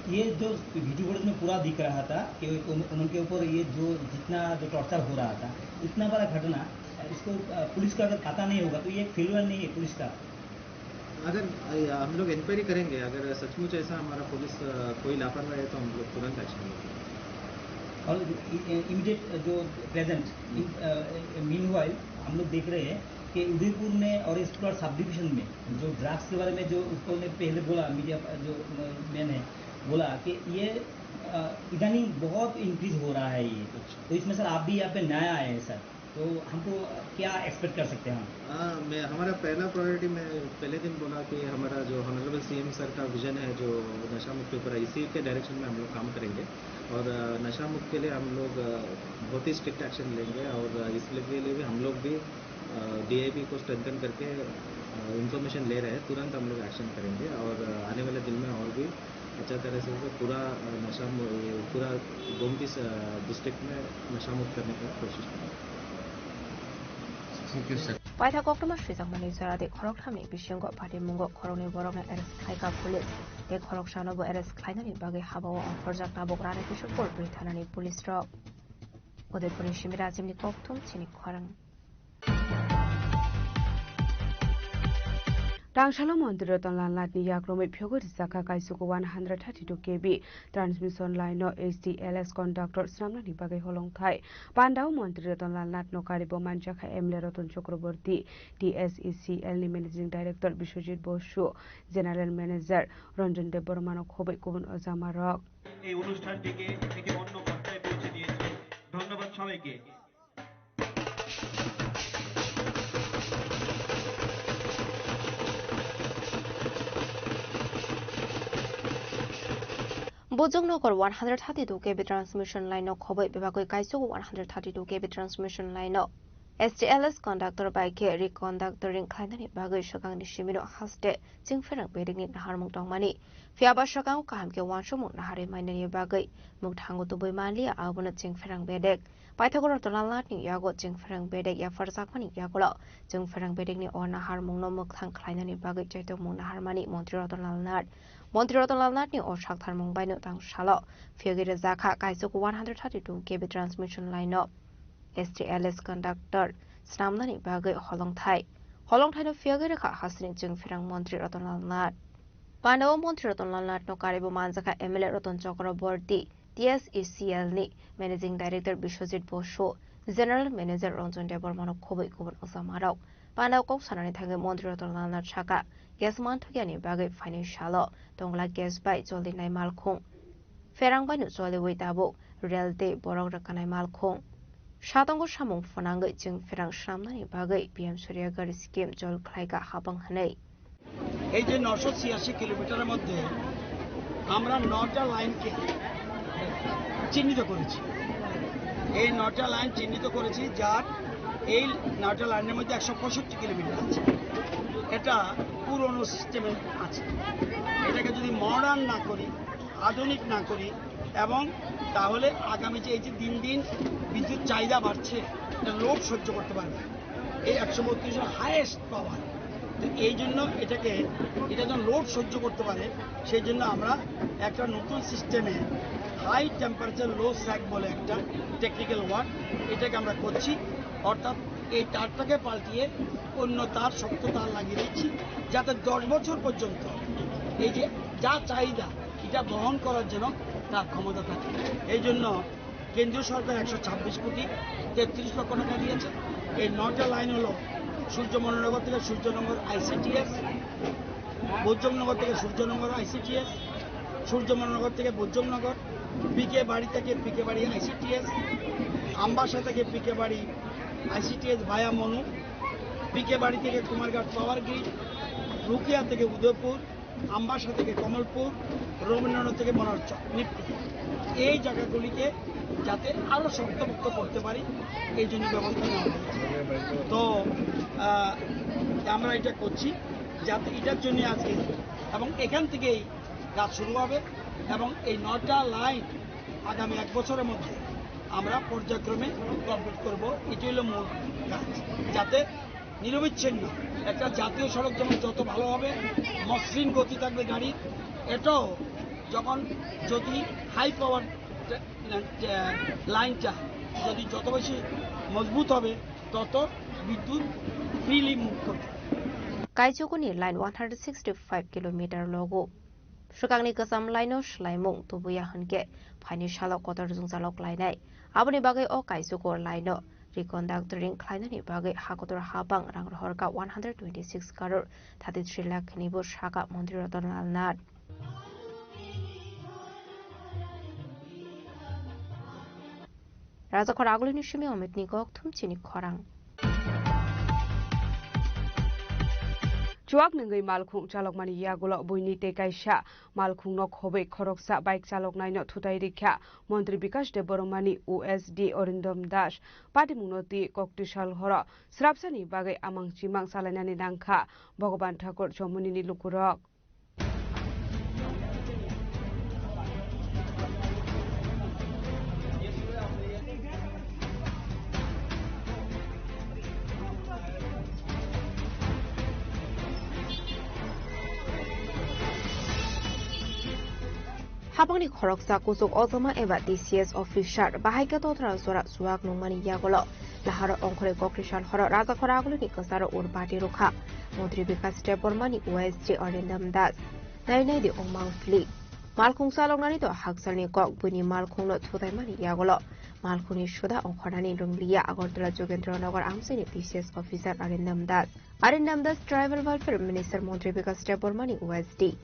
ये जो वीडियो फुटेज में पूरा दिख रहा था कि उन-, उनके ऊपर ये जो जितना जो टॉर्चर हो रहा था, इतना बड़ा घटना, इसको, अ, पुलिस का अगर पता नहीं होगा तो ये एक फेलियर नहीं है पुलिस का? अगर, अ, हम लोग इंक्वायरी करेंगे, अगर सचमुच ऐसा हमारा पुलिस, अ, कोई लापरवाही है तो हम लोग तुरंत एक्शन लेंगे। और इ-, इ-, इमीडिएट जो प्रेजेंट, हम्म। इन-, अ, मीनवाइल हम लोग देख रहे हैं कि उदयपुर में और इस पूरा सब डिवीजन में जो ड्रग्स के बारे में जो उसको ने पहले बोला, मीडिया पर जो, अ, मैन है, बोला कि ये, अ, इदानीं बहुत इंक्रीज हो रहा है ये। अच्छा। तो इसमें सर आप भी यहाँ पे नया आए हैं सर, तो हमको क्या एक्सपेक्ट कर सकते हैं हम? हाँ, मैं, हमारा पहला प्रायोरिटी, मैं पहले दिन बोला कि हमारा जो ऑनरेबल सीएम सर का विजन है, जो नशा मुक्ति पर, इसी के डायरेक्शन में हम लोग काम करेंगे। और, अ, नशा मुक्त के लिए हम लोग, अ, बहुत ही स्ट्रिक्ट एक्शन लेंगे और, अ, इसके लिए भी हम लोग भी, अ, डीआईबी को स्ट्रेंथन करके, अ, इंफॉर्मेशन ले रहे हैं, तुरंत हम लोग एक्शन करेंगे और, अ, आने वाले दिन में और भी अच्छा तरह से पूरा, अ, नशा मु-, ये पूरा गोमती स-, अ, डिस्ट्रिक्ट में नशा मुक्त करने का कोशिश करेंगे। Thank you, sir. Paithak koktwma swijak mani jora de khoroktham ni bisingo patimungo khoroknwi borok no arrest khlai kha police. Tei khoroksano bo arrest khlainani bagwi habao ongkhorjak tabuk Rani Kishorpur Bri thanani police rok. Udaipurni Simira Jimni kokthum chini khorang. Tangsalo Montri Ratan Lal Nath ni yakromwi phiyogwi rijak kha kaisugo one hundred thirty-two K V transmission line no H T L S conductor swnamnani bagwi holongthai. Pandao Montri Ratan Lal Nath no karibo manjakha M L A Ratan Chakraborty, T S E C L ni managing director Biswajit Bosu, general manager Ranjan Debbarma no khobwi kubun ojamarok. এই অনুষ্ঠানটিকে একটি অন্য পর্যায়ে পৌঁছে দিয়েছে। ধন্যবাদ সবাইকে। Bojongnagar one hundred thirty-two K V transmission line no khobwi bebagwi kaisuk one hundred thirty-two K V transmission line no S T L S conductor bai khe reconductoring khlainani bagwi swkangni simino haste chwngpherang bedekni naharmung tongmani. Phiya ba swkango kaham khe uansukmung naharwi mainani bagwi mwkthango tubui manliya, abono chwngpherang bedek. Paithakgo Ratan Lal Nath ni yago chwngpherang bedek yapharjakmani yagulo chwngpherang bedekni o naharmungno mwkthang khlainani bagwi chaitokmung naharmani Montri Ratan Lal Nath. Montri Ratan Lal Nath ni o saktharmung baino tang salo phiyogwi rwjakha kaisuk one hundred thirty-two K V transmission line no S T L S conductor swnamnani bagwi holongthai. Holongthaino phiyogwi rwkha hasteni chwngpherang Montri Ratan Lal Nath. Pandao Montri Ratan Lal Nath no karibo manjakha M L A Ratan Chakraborty, T S E C L ni managing director Biswajit Bosu, general manager Ranjan Debbarma no khobwi kubun ojamarok. Pandao kok sanani thangwi Montri Ratan Lal Nath saka, gas manthokya ni bagwi phainai salo tongla gas bai joldi nai malkhung. Pherang baino choliwi tabuk rel tei borok rwkanai malkhung. Satongo samung phwnangwi chwngpherang swnamnani bagwi P M Surya Ghar scheme jol khlaikha habang hwnwi. এই যে নশো ছিয়াশি কিলোমিটারের মধ্যে আমরা নটা লাইনকে চিহ্নিত করেছি। এই নটা লাইন চিহ্নিত করেছি, যার এই নটা লাইনের মধ্যে একশো পঁয়ষট্টি কিলোমিটার আছে। এটা পুরনো সিস্টেমে আছে। এটাকে যদি মডার্ন না করি, আধুনিক না করি, এবং তাহলে আগামী যে এই যে দিন দিন বিদ্যুৎ চাহিদা বাড়ছে, এটা লোড সহ্য করতে পারবে না। এই একশো বত্রিশ হায়েস্ট পাওয়ার। তো এই জন্য এটাকে, এটা যেন লোড সহ্য করতে পারে, সেই জন্য আমরা একটা নতুন সিস্টেমে হাই টেম্পারেচার লো স্যাগ বলে একটা টেকনিক্যাল ওয়ার্ড, এটাকে আমরা করছি। অর্থাৎ এই তারটাকে পাল্টিয়ে অন্য তার, শক্ত তার লাগিয়ে দিচ্ছি, যাতে দশ বছর পর্যন্ত এই যে যা চাহিদা, এটা বহন করার জন্য তার ক্ষমতা থাকে। এই জন্য কেন্দ্রীয় সরকার একশো ছাব্বিশ কোটি তেত্রিশ লক্ষ টাকা দিয়েছে। এই নটা লাইন হলো সূর্যমনোহরনগর থেকে সূর্যনগর আইসিটিএস, বৈদ্যনগর থেকে সূর্যনগর আইসিটিএস, সূর্যমনোহরনগর থেকে বৈদ্যনগর, পিকে বাড়ি থেকে পিকে বাড়ি আইসিটিএস, আমবাসা থেকে পিকে বাড়ি আইসিটিএস ভায়া মনু, পিকে বাড়ি থেকে কুমারঘাট পাওয়ার গ্রিড, রুকিয়া থেকে উদয়পুর, আমবাসা থেকে কমলপুর, রবীন্দ্রনাথ থেকে মনোহর চক, নিপকুটি। এই জায়গাগুলিকে যাতে আরও শক্তপোক্ত করতে পারি, এই জন্য ব্যবস্থা নেওয়া হয়েছে। তো, আহ, আমরা এটা করছি, যাতে এটার জন্য আজকে, এবং এখান থেকেই কাজ শুরু হবে, এবং এই নটা লাইন আগামী এক বছরের মধ্যে আমরা পর্যায়ক্রমে কমপ্লিট করব। এটি হলো মূল কাজ, যাতে নিরবিচ্ছিন্ন একটা জাতীয় সড়ক যেমন যত ভালো হবে, মসৃণ গতি থাকবে গাড়ির, এটাও যখন যদি হাই পাওয়ার লাইনটা যদি যত বেশি মজবুত হবে, তত বিদ্যুৎ ফ্রিলি মুভ করবে। Kaisukuni line one hundred sixty-five kilometer logo. Swkangni kwcham line-o swlaimung tubuya hwnkhe phaini salo kotor jwngjalok lainai. Aboni bagwi o kaisugo line-o reconductoring khlainani bagwi hakotor habang rang rohorkha one hundred twenty-six crore thirty-three lakh hwnwibo sakha Montri Ratan Lal Nath. Rajakhor agulini simi Omitni kok thumchini khorang. Chuak nungwi malkhung chalokmani yagulo buini tei kaisa malkhungno khobwi khoroksa bike chaloknaino thutai rikha Montri Bikash Debbarmani O S D Arindam Das. Patimungno twi koktisal horo srapsani bagwi amang chimang salainani nangkha Bhagavan Thakur Chomoni ni lukurok. Habangni khoroksa kuchuk ojama eba T C S officer bahai khe totra jora chuak nungmani yagulo laharo ongkhorwi koktisal horo Rajakhor agulini kwcharo urbati rwkha Montri Bikash Debbarmani O S D Arindam Das. Nai nai di ongmang phili. Malkhung chaloknani to hakchalni kok buini malkhungno thutaimani yagulo malkhungni suda ongkhornani rwngliya Agartala Jogendra Nagar amchaini T C S officer Arindam Das. Arindam Das Tribal Welfare Minister Montri Bikash Debbarmani O S D.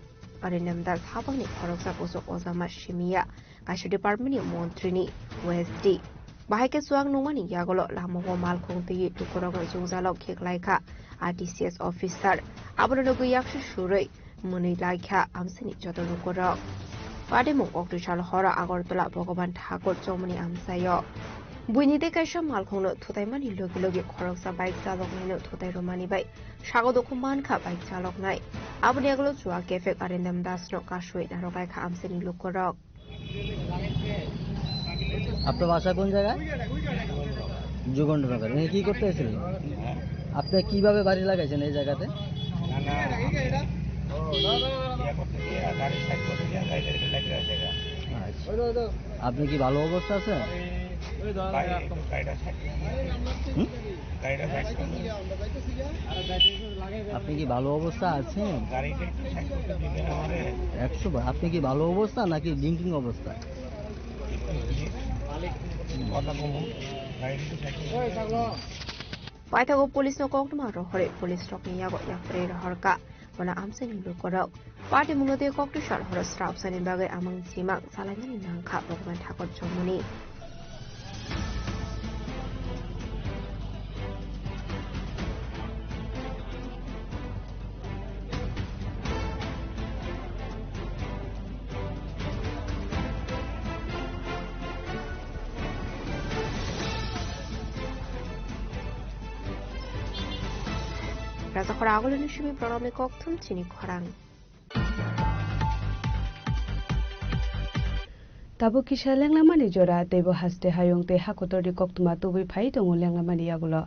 Arindam Das habangni khoroksa kuchuk ojama simiya kaisa departmentni montrini O S D. Bahai khe chuak nungmani yagulo lamao malkhung twiwi lukurokno jwngjalo khiklaikha R T C S officer. Abono nugwi yaksu surwi mwnwi laikha amchaini joto lukurok. Patimung koktisal horo Agartala Bhagavan Thakur Chomoni amchaio. Buini tei kaisa malkhungno thutaimani logi logi khoroksa bike chaloknaino thutai rwmani bai sago dukhu mankha bike chaloknai. Aboni yagulo chuak kephek Arindam Dasno kasui narwklaikha amchaini lukurok. আপনার বাসা কোন জায়গায়? যুগেন্দ্রনগর। এখানে কি করতে এসেছিলেন? আপনি কিভাবে বাড়ি লাগাইছেন এই জায়গাতে? না, না, আমি ইয়ে করতে গিয়ে, গাড়ি সাইড করতে গিয়ে, গাড়ি, গাড়ি, গাড়ি, গাড়ি, গাড়ি। আচ্ছা। আপনি কি ভালো অবস্থা আছেন? ভাই, গাড়িটা সাইড করে। হুম? গাড়িটা সাইড করে। আপনি কি ভালো অবস্থা আছেন? গাড়িটা একটু সাইড করতে দিবেন আমারে। একশো বার। আপনি কি ভালো অবস্থা নাকি ড্রিঙ্কিং অবস্থা? কথা কম। গাড়িটা একটু সাইড করে। Paithago police no koktwma rohorwi police rokni yago yapri rohorkha. Bono amchaini lukurok. Patimungno tei koktisal horo srapsani bagwi amang chimang salainani nangkha Bhagavan Thakur Chomoni. Rajakhor agulini simi Pranobni kokthum chini khorang. Tabuk kisa lenglamani jora, teibo haste hayung tei hakotorni koktwma tubui phai tongo lenglamani yagulo.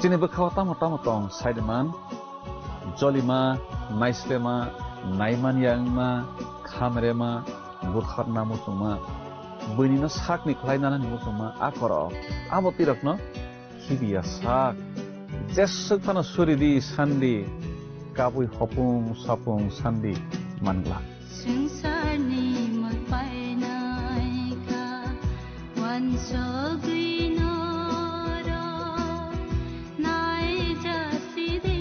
Chini bwkhao tamo tamo tong, saiman, jolima, naislema, naimanya wngma, khamrema, butharna muchungma, buinino sakni khlai nanani muchungma, a korok, abo twi rokno khibiya sak. Jeswk phano suri di, san di, kabui hopung sapung san di man glak. Swngcharni mwtai naikha, uansugwi norok naijasidi.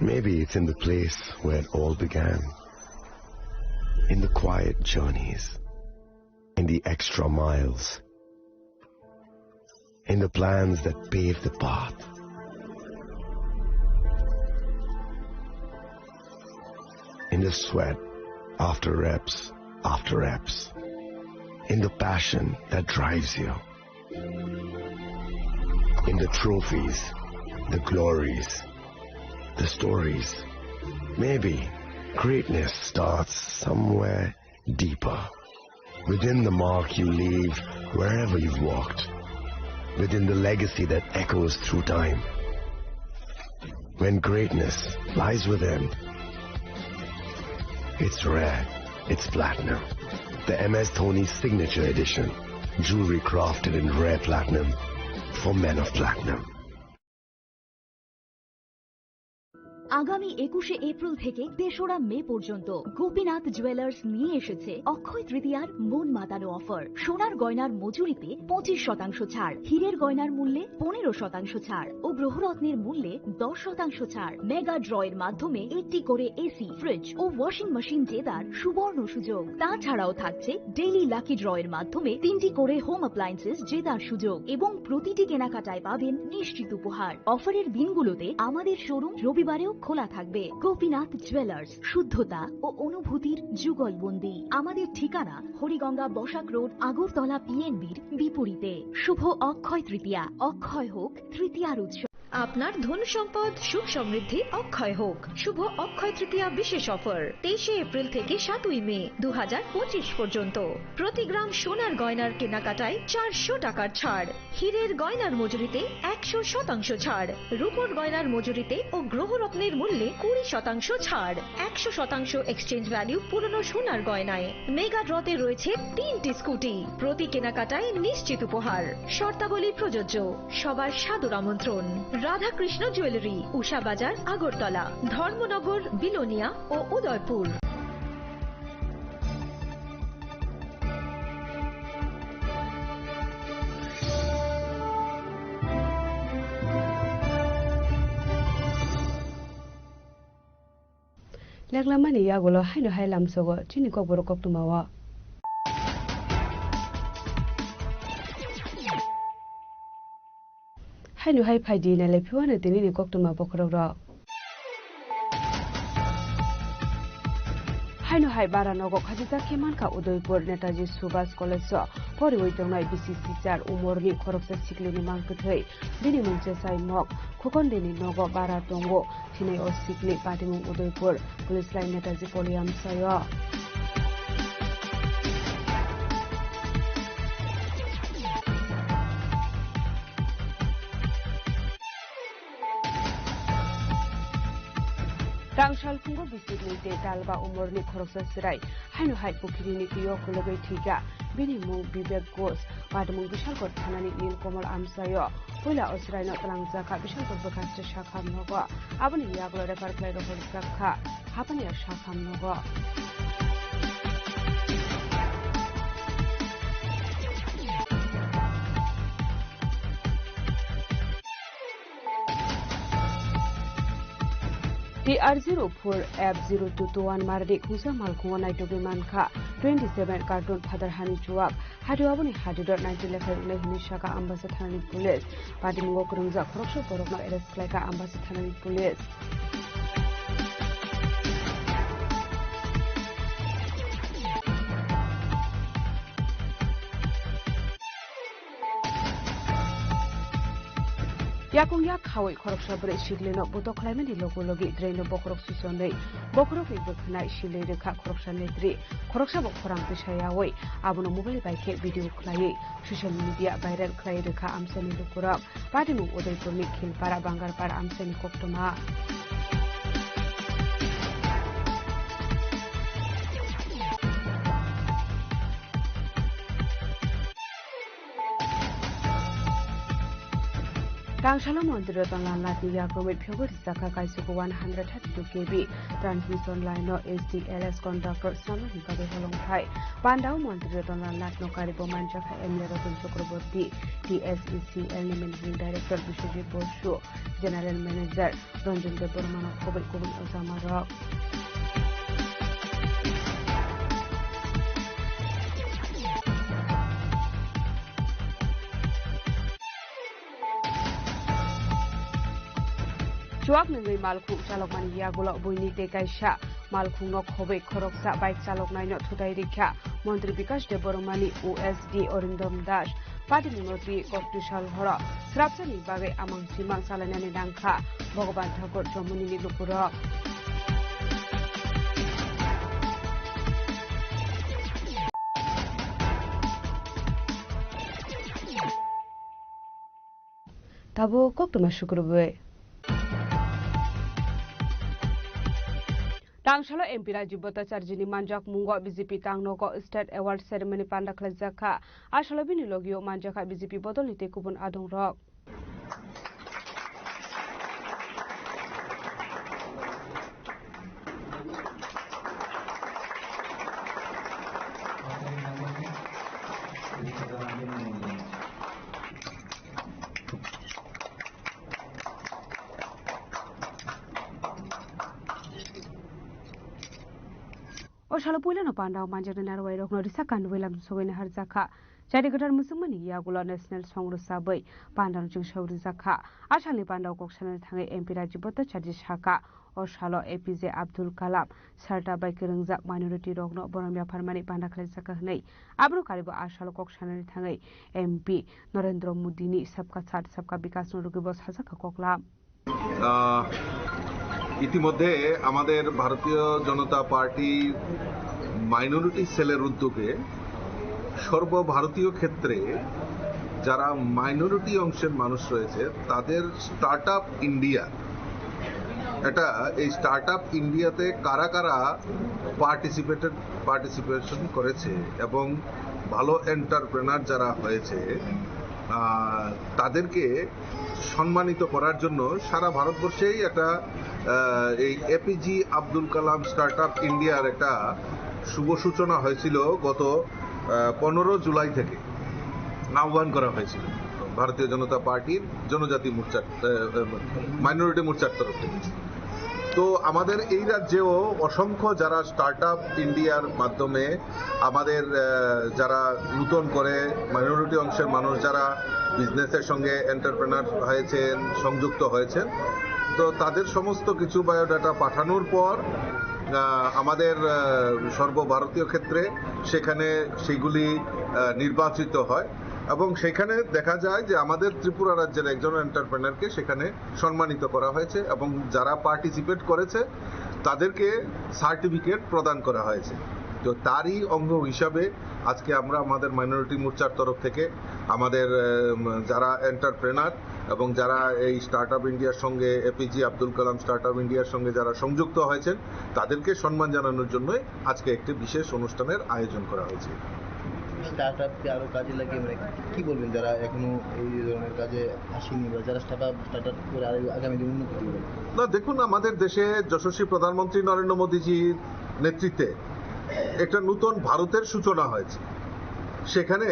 Maybe it's in the place where it all began. In the quiet journeys, in the extra miles, in the plans that pave the path, in the sweat after reps after reps, in the passion that drives you, in the trophies, the glories, the stories. Maybe greatness starts somewhere deeper, within the mark you leave wherever you've walked. within the legacy that echoes through time. When greatness lies within, it's rare, it's platinum. The M S Dhoni Signature Edition, jewelry crafted in rare platinum for men of platinum. আগামী একুশে এপ্রিল থেকে তেসরা মে পর্যন্ত গোপীনাথ জুয়েলার্স নিয়ে এসেছে অক্ষয় তৃতীয়ার মন মাতানো অফার। সোনার গয়নার মজুরিতে পঁচিশ শতাংশ ছাড়, হীরের গয়নার মূল্যে পনেরো শতাংশ ছাড় ও গ্রহরত্নের মূল্যে দশ শতাংশ ছাড়। মেগা ড্রয়ের মাধ্যমে একটি করে এসি, ফ্রিজ ও ওয়াশিং মেশিন জেতার সুবর্ণ সুযোগ। তাছাড়াও থাকছে ডেইলি লাকি ড্রয়ের মাধ্যমে তিনটি করে হোম অ্যাপ্লায়েন্সেস জেতার সুযোগ এবং প্রতিটি কেনাকাটায় পাবেন নিশ্চিত উপহার। অফারের দিনগুলোতে আমাদের শোরুম রবিবারেও খোলা থাকবে। গোপীনাথ জুয়েলার্স, শুদ্ধতা ও অনুভূতির যুগলবন্দি। আমাদের ঠিকানা হরিগঙ্গা বসাক রোড, আগরতলা পিএনবির বিপরীতে। শুভ অক্ষয় তৃতীয়া, অক্ষয় হোক তৃতীয়ার উৎসব। আপনার ধন সম্পদ সুখ সমৃদ্ধি অক্ষয় হোক। শুভ অক্ষয় তৃতীয়া বিশেষ অফার, তেইশে এপ্রিল থেকে সাতই মে দু হাজার পঁচিশ পর্যন্ত। প্রতি গ্রাম সোনার গয়নার কেনাকাটায় চারশো টাকার ছাড়, হীরের গয়নার মজুরিতে একশো শতাংশ ছাড়, রূপোর গয়নার মজুরিতে ও গ্রহরত্নের মূল্যে কুড়ি শতাংশ ছাড়, একশো শতাংশ এক্সচেঞ্জ ভ্যালু পুরনো সোনার গয়নায়। মেগা ড্রতে রয়েছে তিনটি স্কুটি, প্রতি কেনাকাটায় নিশ্চিত উপহার। শর্তাবলী প্রযোজ্য। সবার সাদর আমন্ত্রণ। রাধাকৃষ্ণ জুয়েলারি, উষা বাজার, আগরতলা, ধর্মনগর, বিলোনিয়া ও Udaipur. Leklamani yagulo haino hai lamsogo chini kokborok koktwmao. Haino hai phaidi nailai phiwano tinini koktwma bokhorokrok. Haino hai bara nogo khajijak khe mankha Udaipur Netaji Subhas College o poriwi tongnai B C C sir umorni khoroksa siklini mangkwthwi. Bini mung Chesai Mok, Khokondeni nogo bara tongo. Thinai o sikli patimung Udaipur Police Line Netaji Poli amsaio. Rang salphungo bisikni tei talba umorni khoroksa chwrai haino hai pukhirini twi o kwlwgwi thwikha. Bini mung Bibek Ghosh, patimung Bishalgarh thanani Nilkamal amsaio. Puila o chwraino twlangjakha Bishalgarh bwkhaste sakham nogo. Aboni yagulo refer khlai rohorjak kha Hapania sakham nogo. T R zero four F zero two two one mardi khungsa malkhungo naitugwi mankha twenty seven carton phatar hani chuwak. Hati aboni hati do ninety lekhai wngnai hwnwi sakha Ambasa thanani police. Patimungo kwrwngjak khoroksa borokno arrest khlaikha Ambasa thanani police. Yakung yak khawi khoroksa bwrwi siklino butok khlaimani logi logi draino bokhorok susonwi bokhorokni bwkhwnai silwi rwkha khoroksa netri. Khoroksa bo khorang tisa yawi abono mobile bai khe video khlaiwi social media viral khlai rwkha amchaini lukurok. Patimung Udaipurni Khilpara Bangarpara amchaini koktwma. Tangsalo Montri Ratan Lal Nathni yakrumwi phiyogwi rijakha kaisugo one hundred thirty-two K V transmission line-o H T L S contractor swnamnani bagwi holongthai. Pandao Montri Ratan Lal Nathno karibo manjakha M L A Ratan Chakraborty, T S E C L ni Managing Director Biswajit Bosu, General Manager Ranjan Debbarmano khobwi kubun ojamarok. Chuak nungwi malkhung chalokmani yagulo buini tei kaisa malkhungno khobwi khoroksa bike chaloknaino thutai rikha Montri Bikash Debbarmani O S D Arindam Das. Patimungno twi koktwi sal horo srapsani bagwi amang chimang salainani nangkha Bhagavan Thakur Chomoni ni lukurok. Tabuk koktwma sukrubwi. Tangsalo M P Rajiv Bhattacharjini manjakmungo B J P tangnogo State Award Ceremony panda khlaijak kha. Asalo bini logio manjakha B J P bodolni tei kubun adongrok. O salo puilano pandao manjaknai narwai rokno risa kanwi lam sogwi naharjakha. Chari kwthar mwchwngmani yagulo National Song rwchabwi pandano chwngsao rwjakha. A salni pandao kok sanani thangwi M P Rajiv Bhattacharya sakha, o salo A P J Abdul Kalam sarta bai kwrwngjak minority rokno borom yapharmani panda khlaijakha hwnwi. Aboni karibo a salo kok sanani thangwi M P Narendra Modini Sabka Saath Sabka Vikas no rwgwi bo sajakha koklam. আহ, ইতিমধ্যে আমাদের ভারতীয় জনতা party minority সেলের উদ্যোগে সর্বভারতীয় ক্ষেত্রে যারা মাইনরিটি অংশের মানুষ রয়েছে, তাদের স্টার্ট আপ ইন্ডিয়া, এটা, এই স্টার্ট আপ ইন্ডিয়াতে কারা কারা পার্টিসিপেটেড, পার্টিসিপেশন করেছে এবং ভালো এন্টারপ্রেনার যারা হয়েছে, আহ, তাদেরকে সম্মানিত করার জন্য সারা ভারতবর্ষেই একটা, আহ, এই এপিজি আব্দুল কালাম স্টার্ট আপ ইন্ডিয়ার একটা শুভ সূচনা হয়েছিল গত, আহ, পনেরো জুলাই থেকে আহ্বান করা হয়েছিল ভারতীয় জনতা পার্টির জনজাতি মোর্চার, আহ, আহ, মাইনরিটি মোর্চার তরফ থেকে। তো আমাদের এই রাজ্যেও অসংখ্য যারা স্টার্ট আপ ইন্ডিয়ার মাধ্যমে আমাদের, আহ, যারা নতুন করে মাইনরিটি অংশের মানুষ যারা বিজনেসের সঙ্গে এন্টারপ্রেনার হয়েছেন, সংযুক্ত হয়েছেন, তো তাদের সমস্ত কিছু বায়োডাটা পাঠানোর পর, আহ, আমাদের, আহ, সর্বভারতীয় ক্ষেত্রে সেখানে সেগুলি, আহ, নির্বাচিত হয় এবং সেখানে দেখা যায় যে আমাদের ত্রিপুরা রাজ্যের একজন এন্টারপ্রেনারকে সেখানে সম্মানিত করা হয়েছে এবং যারা পার্টিসিপেট করেছে তাদেরকে সার্টিফিকেট প্রদান করা হয়েছে। তো তারই অঙ্গ হিসাবে আজকে আমরা আমাদের মাইনরিটি মোর্চার তরফ থেকে আমাদের, আহ, যারা এন্টারপ্রেনার এবং যারা এই স্টার্ট আপ ইন্ডিয়ার সঙ্গে, এপিজি আব্দুল কালাম স্টার্ট আপ ইন্ডিয়ার সঙ্গে যারা সংযুক্ত হয়েছেন, তাদেরকে সম্মান জানানোর জন্যই আজকে একটি বিশেষ অনুষ্ঠানের আয়োজন করা হয়েছে। স্টার্ট আপকে আরো কাজে লাগিয়ে, মানে, কি বলবেন যারা এখনো এই ধরনের কাজে আসেনি বা যারা স্টার্ট আপ, স্টার্ট আপ করে আরো আগামী দিনে উন্নতি করবে? না, দেখুন, আমাদের দেশে যশস্বী প্রধানমন্ত্রী নরেন্দ্র মোদীজির নেতৃত্বে একটা নতুন ভারতের সূচনা হয়েছে। সেখানে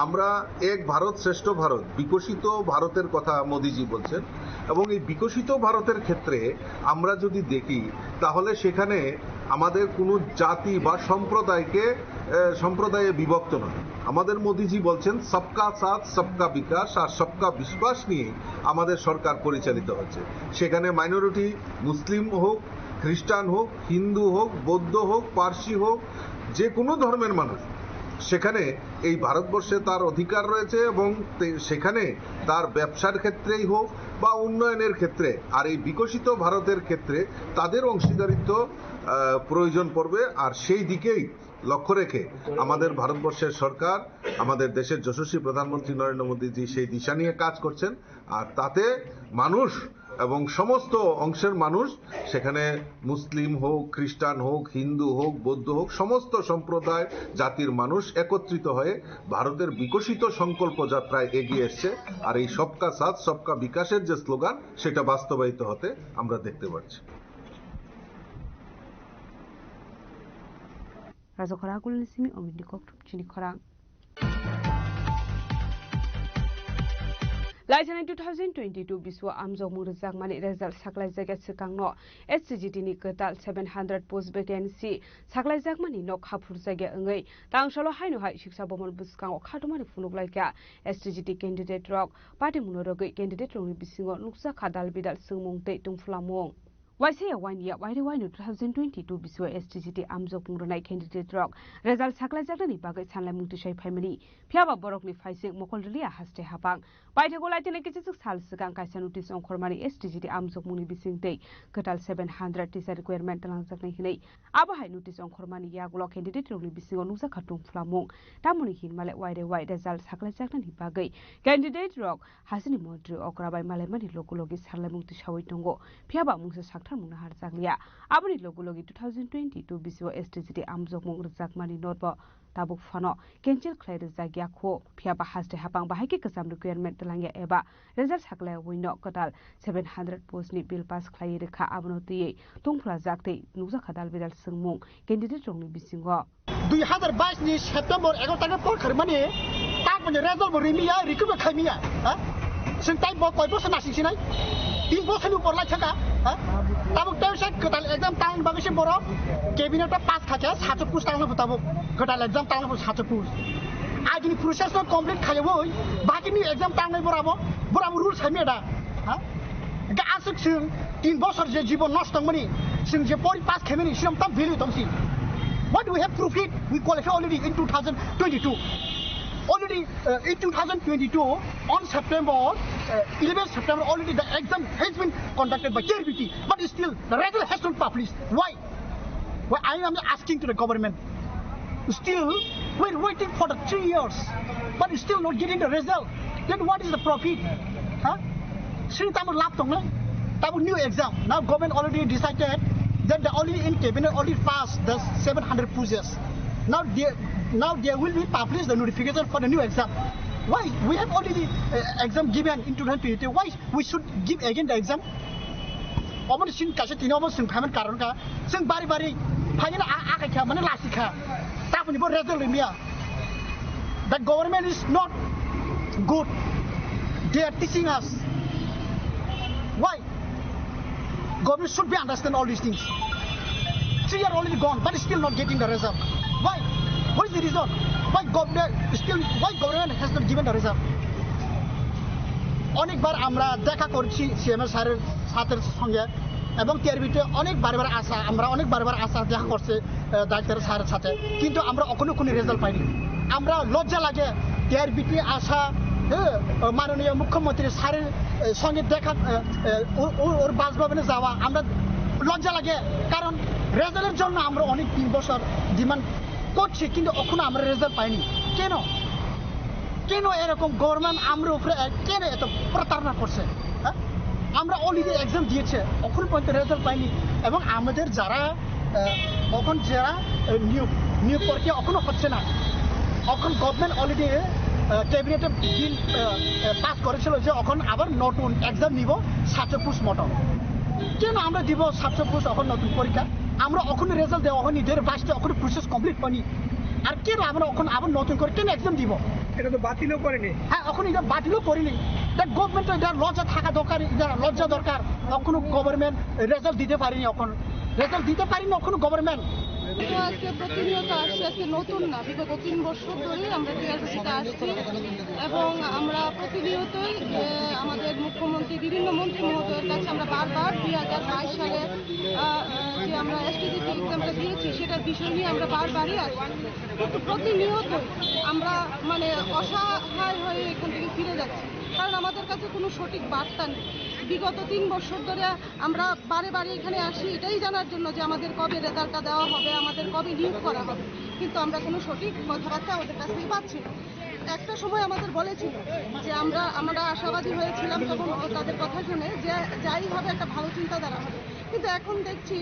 আমরা এক ভারত শ্রেষ্ঠ ভারত, বিকশিত ভারতের কথা মোদিজি বলছেন। এবং এই বিকশিত ভারতের ক্ষেত্রে আমরা যদি দেখি, তাহলে সেখানে আমাদের কোনো জাতি বা সম্প্রদায়কে, আহ, সম্প্রদায়ে বিভক্ত নয়। আমাদের মোদিজি বলছেন সবকা সাথ, সবকা বিকাশ আর সবকা বিশ্বাস নিয়ে আমাদের সরকার পরিচালিত হচ্ছে। সেখানে মাইনরিটি মুসলিম হোক, খ্রিস্টান হোক, হিন্দু হোক, বৌদ্ধ হোক, পার্সি হোক, যে কোনো ধর্মের মানুষ সেখানে এই ভারতবর্ষে তার অধিকার রয়েছে এবং তে-, সেখানে তার ব্যবসার ক্ষেত্রেই হোক বা উন্নয়নের ক্ষেত্রে আর এই বিকশিত ভারতের ক্ষেত্রে তাদের অংশীদারিত্ব, আহ, প্রয়োজন পড়বে। আর সেই দিকেই লক্ষ্য রেখে আমাদের ভারতবর্ষের সরকার, আমাদের দেশের যশস্বী প্রধানমন্ত্রী নরেন্দ্র মোদীজি সেই দিশা নিয়ে কাজ করছেন। আর তাতে মানুষ এবং সমস্ত অংশের মানুষ, সেখানে মুসলিম হোক, খ্রিস্টান হোক, হিন্দু হোক, বৌদ্ধ হোক, সমস্ত সম্প্রদায় জাতির মানুষ একত্রিত হয়ে ভারতের বিকশিত সংকল্প যাত্রায় এগিয়ে এসছে। আর এই সবকা সাথ সবকা বিকাশের যে স্লোগান, সেটা বাস্তবায়িত হতে আমরা দেখতে পাচ্ছি। Raja Khorang Kulni Simi Omni Kok Chini Khorang. Laisanai two thousand twenty-two biswa amjokmung rwjakmani result saklaijak ya swkangno S C G T ni kwtal seven hundred post vacancy saklaijakmani nok haphurjak ya wngwi tangsalo haino hai siksa bomon bwskango khatumani phunuk laikha. S C G T candidate rok party mungno rwgwi candidate rokni bisingo nukjakha dal bidal swngmung tei tungphulamung. Waisa ya wani ya waire waino two thousand twenty-two bisi o S T G T amjokmung rwnai candidate rok result saklaijaknani bagwi sanlaimung tisai phaimani, phiyaba borokni phaising mokol rwliya haste hapang. Paithakgo laithani kichijwk sal swkang kaisa notice ongkhormani S T G T amjokmungni bisingtwi kwtal seven hundred teacher requirement twlangjaknai hwnwi. Abo hai notice ongkhormani yagulo candidate rokni bisingo nukjakha tungphlamung. Tamoni hinmale waire wai result saklaijaknani bagwi candidate rok Hasteni montri okra bai malaimani logi logi sanlaimung tisaui tongo, phiyaba mungsa saktharmung naharjakliya. Aboni logi logi two thousand twenty-two bisi o S T G T amjokmung rwjakmani norbo tabuk phano cancel khlai rwjakya kho, phiyaba haste hapang bahai khe kwcham requirement twlangya eba result saklaiwi no kwtal seven hundred post ni bill pass khlaiwi rwkha, abono twiwi tungphla jak tei nukjakha dal bidal swngmung candidate rokni bisingo. Dui hazar bais ni September egaroh tarikh por kharmani, tak bani result bo rimiya, recruitment khaimiya, ha? Sing tai bo koi bosor nasing sinai? Tin bosor ni upor lai thaka, ha? Tabuk tei se kwtal exam tang bagwi se borok cabinet o pass khacha sacho post tang tabuk, kwtal exam tang sacho post. Agini process no complete khaiwi, baki ni exam tangnai borabo, borabo rules khaimiya da, ha? Ga aswk chwng tin bosor je jibon nosto wngmani, chwng je pori pass khaimani, sirom tam value tongsi. What do we have proof it? We qualify already in two thousand twenty-two. Already, uh, in two thousand twenty-two, on September, uh, eleven September, already the exam has been conducted by K R B T, but still the result has not published. Why? Why, I am asking to the government. Still, we're waiting for the three years, but still not getting the result. Then what is the profit? Huh? Sini tamo lab tong nai? Tamo new exam. Now government already decided that the only in cabinet only pass the seven hundred pages. Now they, now they will be publish the notification for the new exam. Why? We have already, uh, exam given in two thousand twenty. Why we should give again the exam? Omo sin kaisa tini omo sin payment karon ka. Sing bari bari phaina a, a kha mane lasi kha. Tapuni bo result limia. The government is not good. They are teaching us. Why? Government should be understand all these things. Three year already gone, but still not getting the result. Why? What is the reason? Why government still, why government has not given the result? অনেকবার আমরা দেখা করছি সিএমএ স্যারের সাথে সঙ্গে এবং টিআরবিতে অনেক বারবার আসা, আমরা অনেক বারবার আসা দেখা করছে, আহ, ডাক্তার স্যারের সাথে, কিন্তু আমরা এখনো কোনো রেজাল্ট পাইনি। আমরা লজ্জা লাগে টিআরবিতে আসা, হ্যাঁ, মাননীয় মুখ্যমন্ত্রী স্যারের, আহ, সঙ্গে দেখা, আহ, আহ, ও-, ও-, ওর বাসভবনে যাওয়া, আমরা লজ্জা লাগে, কারণ রেজাল্টের জন্য আমরা অনেক তিন বছর ডিমান্ড করছি, কিন্তু এখনো আমরা রেজাল্ট পাইনি। কেন? কেন এরকম গভর্নমেন্ট আমরা উপরে এ-, কেন এত প্রতারণা করছে? হ্যাঁ, আমরা অলরেডি এক্সাম দিয়েছে, এখন পর্যন্ত রেজাল্ট পাইনি। এবং আমাদের যারা, আহ, এখন যারা, আহ, নিয়োগ নিয়োগ প্রক্রিয়া এখনো হচ্ছে না, এখন গভর্নমেন্ট অলরেডি ক্যাবিনেটে বিল পাস করেছিল যে এখন আবার নতুন এক্সাম নিব সাতশো পোস্ট মতো। কেন আমরা দিব সাতশো পোস্ট এখন নতুন পরীক্ষা? আমরা এখন রেজাল্ট দেওয়া হয়নি, দের বাইশটা এখন প্রসেস কমপ্লিট হয়নি। আর কেন আমরা এখন আবার নতুন করে কেন এক্সাম দিব? এটা তো বাতিলও করেনি। হ্যাঁ, এখন এটা বাতিলও করিনি। এটা গভর্নমেন্ট, এটা লজ্জা থাকা দরকার, এটা লজ্জা দরকার। এখনো গভর্নমেন্ট রেজাল্ট দিতে পারিনি, এখন রেজাল্ট দিতে পারিনি এখনো গভর্নমেন্ট। তো আজকে প্রতিনিয়ত আসছি, আজকে নতুন না, বিগত তিন বছর ধরেই আমরা টিআরবিসিতে আসছি এবং আমরা প্রতিনিয়তই, এ, আমাদের মুখ্যমন্ত্রী, বিভিন্ন মন্ত্রী মহোদয়ের কাছে আমরা বারবার দুই হাজার বাইশ সালে, আ, আ, যে আমরা এসটিজিটি এক্সামটা দিয়েছি, সেটার বিষয় নিয়ে আমরা বারবারই আসছি। কিন্তু প্রতিনিয়ত আমরা, মানে, অসহায় হয়ে এখান থেকে ফিরে যাচ্ছি, কারণ আমাদের কাছে কোনো সঠিক বার্তা নেই। বিগত তিন বছর ধরে আমরা বারে বারে এখানে আসি এটাই জানার জন্য যে আমাদের কবে রেজাল্টটা দেওয়া হবে, আমাদের কবে নিয়োগ করা হবে, কিন্তু আমরা কোনো সঠিক কথাবার্তা ওদের কাছ থেকে পাচ্ছি না। একটা সময় আমাদের বলেছিল যে আমরা, আমরা আশাবাদী হয়েছিলাম তখন ও তাদের কথা শুনে যে যাই হবে একটা ভালো চিন্তাধারা হবে, কিন্তু এখন দেখছি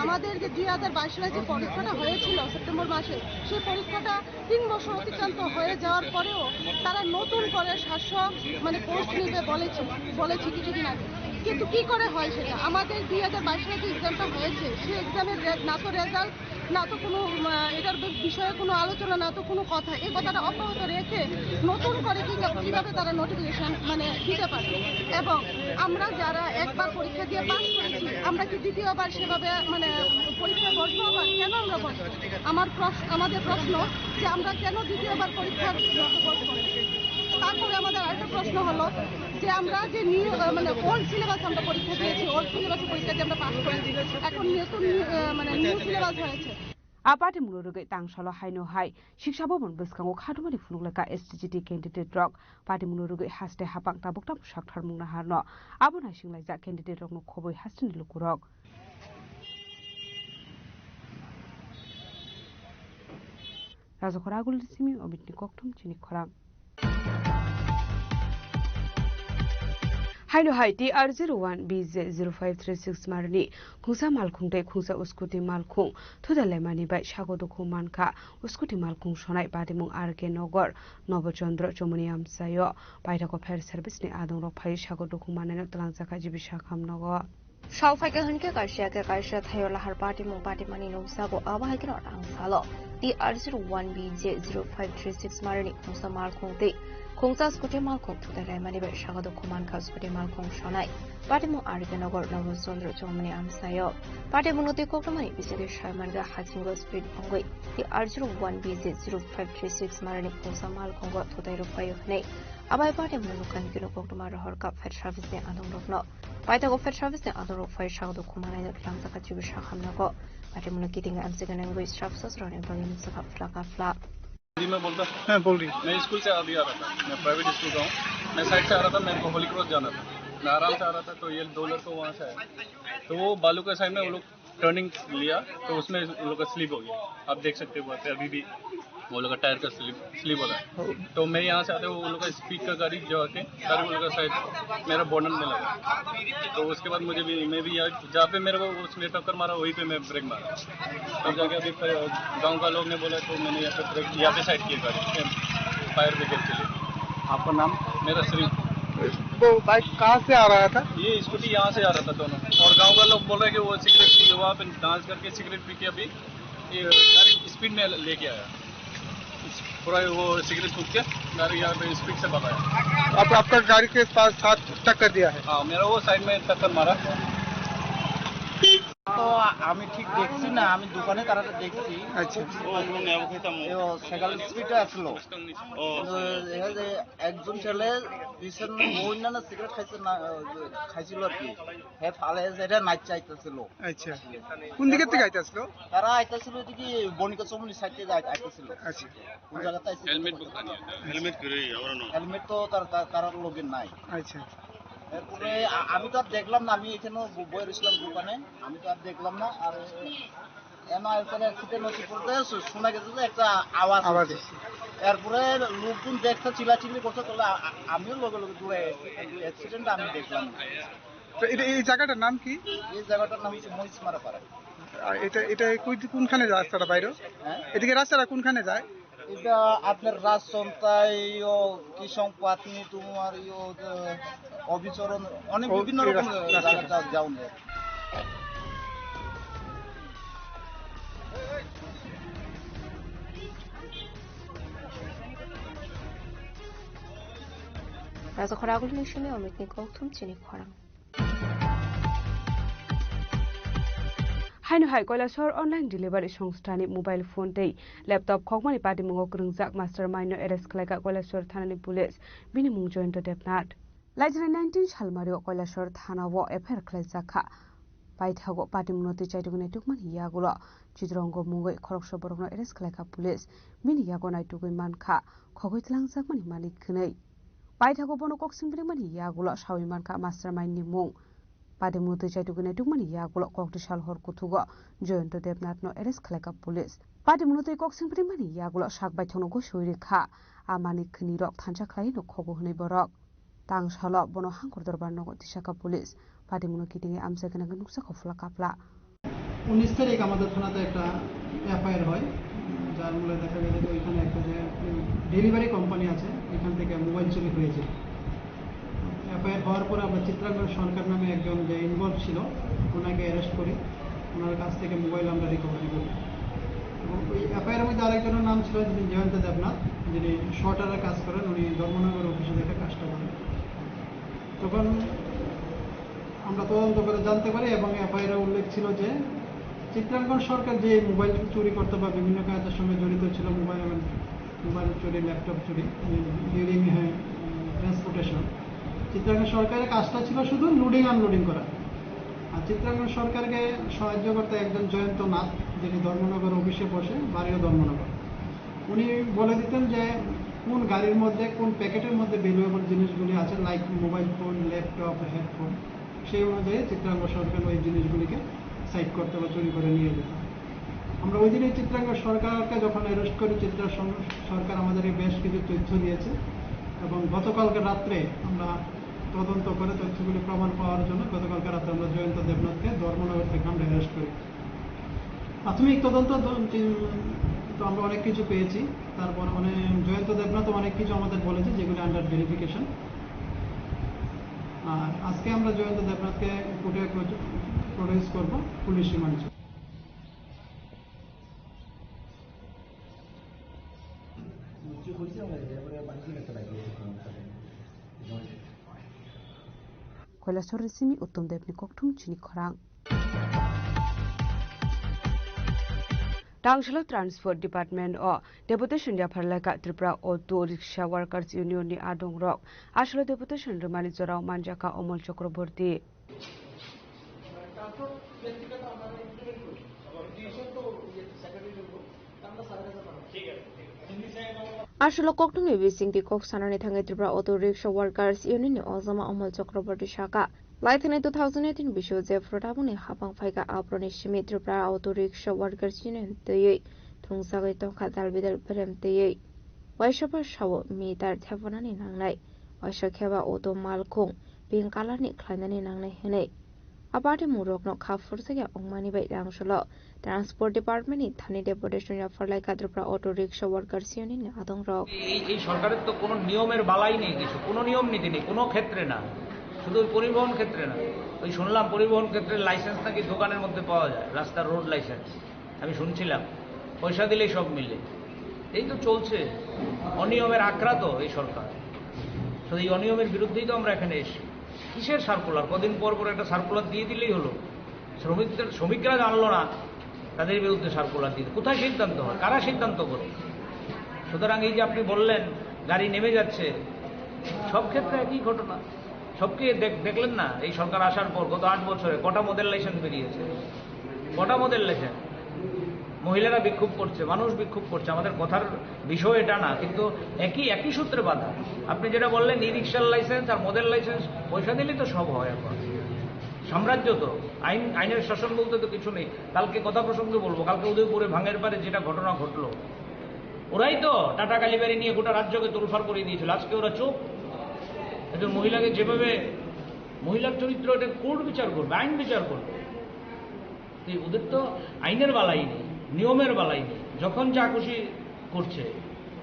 আমাদের যে দুই হাজার বাইশ সালে যে পরীক্ষাটা হয়েছিল সেপ্টেম্বর মাসে, সেই পরীক্ষাটা তিন বছর অতিক্রান্ত হয়ে যাওয়ার পরেও তারা নতুন করে সাতশো, মানে, পোস্ট নিবে বলেছে, বলেছে কিছুদিন আগে। কিন্তু কি করে হয় সেটা? আমাদের দুই হাজার বাইশ সালে যে এক্সামটা হয়েছে, সেই এক্সামের রে-, না তো রেজাল্ট, না তো কোনো, উম, এটার বি-, বিষয়ে কোনো আলোচনা, না তো কোনো কথা। এই কথাটা অব্যাহত রেখে নতুন করে কি, কিভাবে তারা নোটিফিকেশন, মানে, দিতে পারে? এবং আমরা যারা একবার পরীক্ষা দিয়ে পাস করেছি, আমরা কি দ্বিতীয়বার সেভাবে, মানে, পরীক্ষায় বসবো? আবার কেন আমরা বসবো? আমার প্রশ্ন, আমাদের প্রশ্ন যে আমরা কেন দ্বিতীয়বার পরীক্ষার মতো বসবো? তারপরে আমাদের আরেকটা প্রশ্ন হলো, যে আমরা যে নিউ, আহ, মানে ওল্ড সিলেবাস আমরা পরীক্ষা দিয়েছি, ওল্ড সিলেবাসে পরীক্ষা দিয়ে আমরা পাস করেছি। এখন নতুন, আহ, মানে নিউ সিলেবাস হয়েছে। A patimungno rwgwi tangsalo haino hai Siksa Bhaban bwskango khatumani phunuk lekha S T G T candidate rok. Patimungno rwgwi haste hapang tabuk tabuk saktharmung naharno abo naisinglaijak candidate rokno khobwi hasteni lukurok. Rajakhor Agulni simi Omitni kokthum chini khorang. Haino hai T R zero one B J zero five three six marni khungsa malkhung tei khungsa scooty malkhung thudalaimani bai sago dukhu mankha. Scooty malkhung sonai patimung R K Nogor, Nobo Chandra Chomoni amchaio paithakgo fire service ni adongrok phai sago dukhu mannaino twlangjakha G B Sakham nogo. Sal phaikha hinkhe kaisa khe kaisa thaio lahar patimung patimani nukjago, abo hai kheno rang salo T R zero one B J zero five three six marni khungsa malkhung tei khungsa scooty malkhung thudalaimani bai sago dukhu mankha scooty malkhung sonai patimung R K Nogor Nobo Chandra Chomoni amchaio. Patimungno twi koktwmani bisingtwi sai mankha hachingo speed wngwi T R zero one B J zero five three six marni khungsa malkhungo thutai rwphaio hwnwi. Abai patimungno nukha hinkhe koktwma rohor kha fire service ni adongrokno. Paithago fire service ni adongrok phai sago dukhu mannaino twlangjakha G B Sakham nogo. Patimungno kiting amchaini wngwi srap sosroni bagwi nukjakha phlaka phlak. जी, मैं बोलता। हाँ, बोल रही। मैं स्कूल से अभी आ रहा था, मैं प्राइवेट स्कूल का हूँ। मैं साइड से आ रहा था, मेरे को होली क्रॉस जाना था। मैं आराम से आ रहा था, तो ये दो लड़के वहाँ से आए, तो वो बालू का साइड में वो लोग टर्निंग लिया, तो उसमें उन लोग का स्लिप हो गया। आप देख सकते हो वहाँ पे अभी भी वो लोग का टायर का स्लिप, स्लिप हो रहा है। तो मैं यहाँ से आते हुए उन लोग का स्पीड का गाड़ी जो आके गाड़ी उन लोग का साइड मेरा बॉनट में लगा। तो उसके बाद मुझे भी, मैं भी यहाँ जहाँ पे मेरे को उसने टक्कर मारा, वहीं पे मैं ब्रेक मारा। तब जाके अभी फिर गाँव का लोग ने बोला, तो मैंने यहाँ पे ब्रेक, यहाँ पे साइड किया गाड़ी, फायर ब्रिगेड के लिए। आपका नाम? मेरा श्री। वो बाइक कहाँ से आ रहा था? ये स्कूटी यहाँ से आ रहा था दोनों, और गाँव का लोग बोल रहे कि वो सिगरेट पी के, वहाँ पे डांस करके सिगरेट पी के अभी ये गाड़ी स्पीड में लेके आया। पूरा वो सिगरेट फूंक के गाड़ी यहाँ पे स्पीड से भगाया। आप, आपका गाड़ी के पास साथ टक्कर दिया है? हाँ, मेरा वो साइड में टक्कर मारा। তো আমি ঠিক দেখছি না, আমি দোকানে তারা দেখছি। আচ্ছা। ও, সেকেন্ড স্পিডে আসলো। ও। তো দেখা যায় একজন ছেলে পিছন অন্যান্য সিগারেট খাইছে না, খাইছিল আর কি। হ্যাঁ, ফালে যেটা নাইট চাইতেছিল। আচ্ছা। কোন দিকের থেকে আইতেছিল? তারা আইতেছিল এদিকে বণিকা চৌমুহনী সাইড থেকে আই-, আইতেছিল। আচ্ছা। কোন জায়গাতে আইছে? হেলমেট বুক আনি। হেলমেট করে আমরা না। হেলমেট তো তার, তার, তার লগে নাই। আচ্ছা। এরপরে আ-, আমি তো আর দেখলাম না, আমি এখানে ব-, বয়ে রইছিলাম দোকানে, আমি তো আর দেখলাম না। আর এমন এরপরে অ্যাক্সিডেন্ট হচ্ছে বলতে শু-, শোনা গেছে যে একটা আওয়াজ আওয়াজ হচ্ছে। হচ্ছে। এরপরে লোকজন দেখছে, চিল্লাচিল্লি করছে, তাহলে আ-, আ-, আমিও লগে লগে দৌড়ে এসেছি, কিন্তু অ্যাক্সিডেন্টটা আমি দেখলাম না। তো এটা, এই জায়গাটার নাম কি? এই জায়গাটার নাম হচ্ছে মহিষমারা পাড়া। আর এটা, এটা কোন, কোনখানে যায় রাস্তাটা বাইরে? হ্যাঁ? এদিকে রাস্তাটা কোনখানে যায়? এটা আপনার রাজচন্দ্রায়, ইয়ো, কৃষক পাতনি, তোমার ইয়ো, যে, অবিচরণ, অনেক ও, বিভিন্ন এই রকম রাস্তা, রাস্তা। জায়গা যা-, যাওয়া যায়। Rajakhor Agulni simi Omitni kokthum chini khorang. Haino hai Kailasor online delivery songstha ni mobile phone tei laptop khokmani patimungo kwrwngjak mastermind no arrest khlaikha Kailasor thana ni police, bini mung Jayanta Debnath. Laijra nineteen salmari o Kailasor thana o F I R khlaijak kha. Paithago patimungno twi chaitugwi naitukmani yagulo Chitrongo mungwi khoroksa borokno arrest khlaikha police, bini yago naitugwi mankha khogwi tlangjakmani malik hwnwi. Paithago bono kok singpringmani yagulo sawi mankha mastermind ni mung. Patimungno twi chaitugwi naitukmani yagulo kokti sal hor kuthugo Jayanta Debnath no arrest khlaikha police. Patimungno twi kok singpringmani yagulo sak baithokno gosiwi rikha. A mani khwnirok thansa khlai no khogo hwnwi borok. Tang salo bono Hangkor Dorbar nogo tisakha police. Patimungno kitingwi amchai gwnangwi nukjakha phla kapla. উনিশ তারিখ আমাদের থানাতে একটা এফআইআর হয়, যার মূলে দেখা গেছে যে ওইখানে একটা যে, উম, ডেলিভারি কোম্পানি আছে, ওইখান থেকে মোবাইল চুরি হয়েছে। এফআইআর হওয়ার পরে আমরা চিত্রাঙ্গন সরকার নামে একজন যে ইনভলভ ছিল, ওনাকে অ্যারেস্ট করি, ওনার কাছ থেকে মোবাইল আমরা রিকভারি করি। এবং ওই এফআইআর মধ্যে আরেকজনের নাম ছিল, যিনি জয়ন্ত দেবনাথ, যিনি সর্টারের কাজ করেন, উনি ধর্মনগর অফিসে দেখে কাজটা করেন। তখন আমরা তদন্ত করে জানতে পারি এবং এফআইআর উল্লেখ ছিল যে চিত্রাঙ্গন সরকার যে মোবাইল চুরি করতো বা বিভিন্ন কাজের সঙ্গে জড়িত ছিল, মোবাইল এবং মোবাইল চুরি, ল্যাপটপ চুরি, ডিউরিং, হ্যাঁ, ট্রান্সপোর্টেশন। চিত্রাঙ্গন সরকারের কাজটা ছিল শুধু লোডিং আনলোডিং করা। আর চিত্রাঙ্গন সরকারকে সাহায্য করতে একজন জয়ন্ত নাথ, যিনি ধর্মনগর অফিসে বসে, বাড়িও ধর্মনগর। উনি বলে দিতেন যে কোন গাড়ির মধ্যে, কোন প্যাকেটের মধ্যে ভ্যালুয়েবল জিনিসগুলি আছে, like mobile phone, laptop, headphone, সেই অনুযায়ী চিত্রাঙ্গন সরকার ওই জিনিসগুলিকে সাইড করতে বা চুরি করে নিয়ে যেত। আমরা ওই দিনই চিত্রাঙ্গন সরকারকে যখন অ্যারেস্ট করি, চিত্রা সং-, সরকার আমাদেরকে বেশ কিছু তথ্য দিয়েছে এবং গতকালকে রাত্রে আমরা তদন্ত করে তথ্যগুলি প্রমাণ পাওয়ার জন্য গতকালকে রাত্রে আমরা জয়ন্ত দেবনাথকে ধর্মনগর থেকে আমরা অ্যারেস্ট করি। প্রাথমিক তদন্ত দ-, তি-, তো আমরা অনেক কিছু পেয়েছি। তারপর অনেক, জয়ন্ত দেবনাথও অনেক কিছু আমাদের বলেছে, যেগুলি আন্ডার ভেরিফিকেশন। আর আজকে আমরা জয়ন্ত দেবনাথকে কোর্টে প্রডিউস করব পুলিশ রিমান্ডে। Koilasor simi Uttom Debni kokthum chini khorang. Tangshalo Transport Department o deputation yaphar laika Tripura Auto Rickshaw Workers Union ni adong rok. Asolo deputation rwmani jorao manjaka Omol Chakraborty. Asolo kokthumni bisingtwi kok sanani thangwi Tripura Auto Rickshaw Workers Union ni ojama Omol Chakraborty saka, laithani two thousand eighteen bisio jephru tabukni hapang phaikha, aphuruni simi Tripura Auto Rickshaw Workers Union twiwi thungjagwi tongkha, dalbidal berem twiwi. Waisa ba sao meter thepanani nangnai, waisa khe ba auto malkhung pink colour ni khlainani nangnai hwnwi. A party mungrokno kha phurjakya wngmani bai Tangsholo Transport Department ni thani deputation yaphar laika Tripura Auto Rickshaw Workers Union ni adongrok. এই এই সরকারের তো কোনো নিয়মের বালাই নেই, কিছু কোনো নিয়ম নীতি নেই কোনো ক্ষেত্রে না, শুধু ওই পরিবহন ক্ষেত্রে না। ওই শুনলাম পরিবহন ক্ষেত্রে লাইসেন্স নাকি দোকানের মধ্যে পাওয়া যায়, রাস্তার রোড লাইসেন্স। আমি শুনছিলাম পয়সা দিলেই সব মিলে। এই তো চলছে, অনিয়মের আখড়া তো এই সরকার। শুধু এই অনিয়মের বিরুদ্ধেই তো আমরা এখানে এসেছি। কিসের সার্কুলার? কদিন পর পর একটা সার্কুলার দিয়ে দিলেই হলো। শ্রমিকদের, শ্রমিকরা জানলো না, তাদের বিরুদ্ধে সার্কুলার দিতে কোথায় সিদ্ধান্ত হয়, কারা সিদ্ধান্ত করে? সুতরাং এই যে আপনি বললেন গাড়ি নেমে যাচ্ছে, সব ক্ষেত্রে একই ঘটনা। সবকে দেখ-, দেখলেন না, এই সরকার আসার পর গত আট বছরে কটা মডেল লাইসেন্স বেরিয়েছে, কটা মডেল লাইসেন্স? মহিলারা বিক্ষোভ করছে, মানুষ বিক্ষোভ করছে, আমাদের কথার বিষয় এটা না, কিন্তু একই, একই সূত্রে বাঁধা। আপনি যেটা বললেন, ই রিক্সার লাইসেন্স আর মডেল লাইসেন্স, পয়সা দিলেই তো সব হয় এখন। সাম্রাজ্য তো, আইন, আইনের শাসন বলতে তো কিছু নেই। কালকে কথা প্রসঙ্গে বলবো, কালকে উদয়পুরে ভাঙের পারে যেটা ঘটনা ঘটলো, ওরাই তো টাটা কালীবাড়ি নিয়ে গোটা রাজ্যকে তোলফাড় করে দিয়েছিল। আজকে ওরা চুপ। একজন মহিলাকে যেভাবে, মহিলার চরিত্র, এটা কোর্ট বিচার করবে, আইন বিচার করবে। তো ওদের তো আইনের বালাই নেই, নিয়মের বালাই নেই, যখন যা খুশি করছে।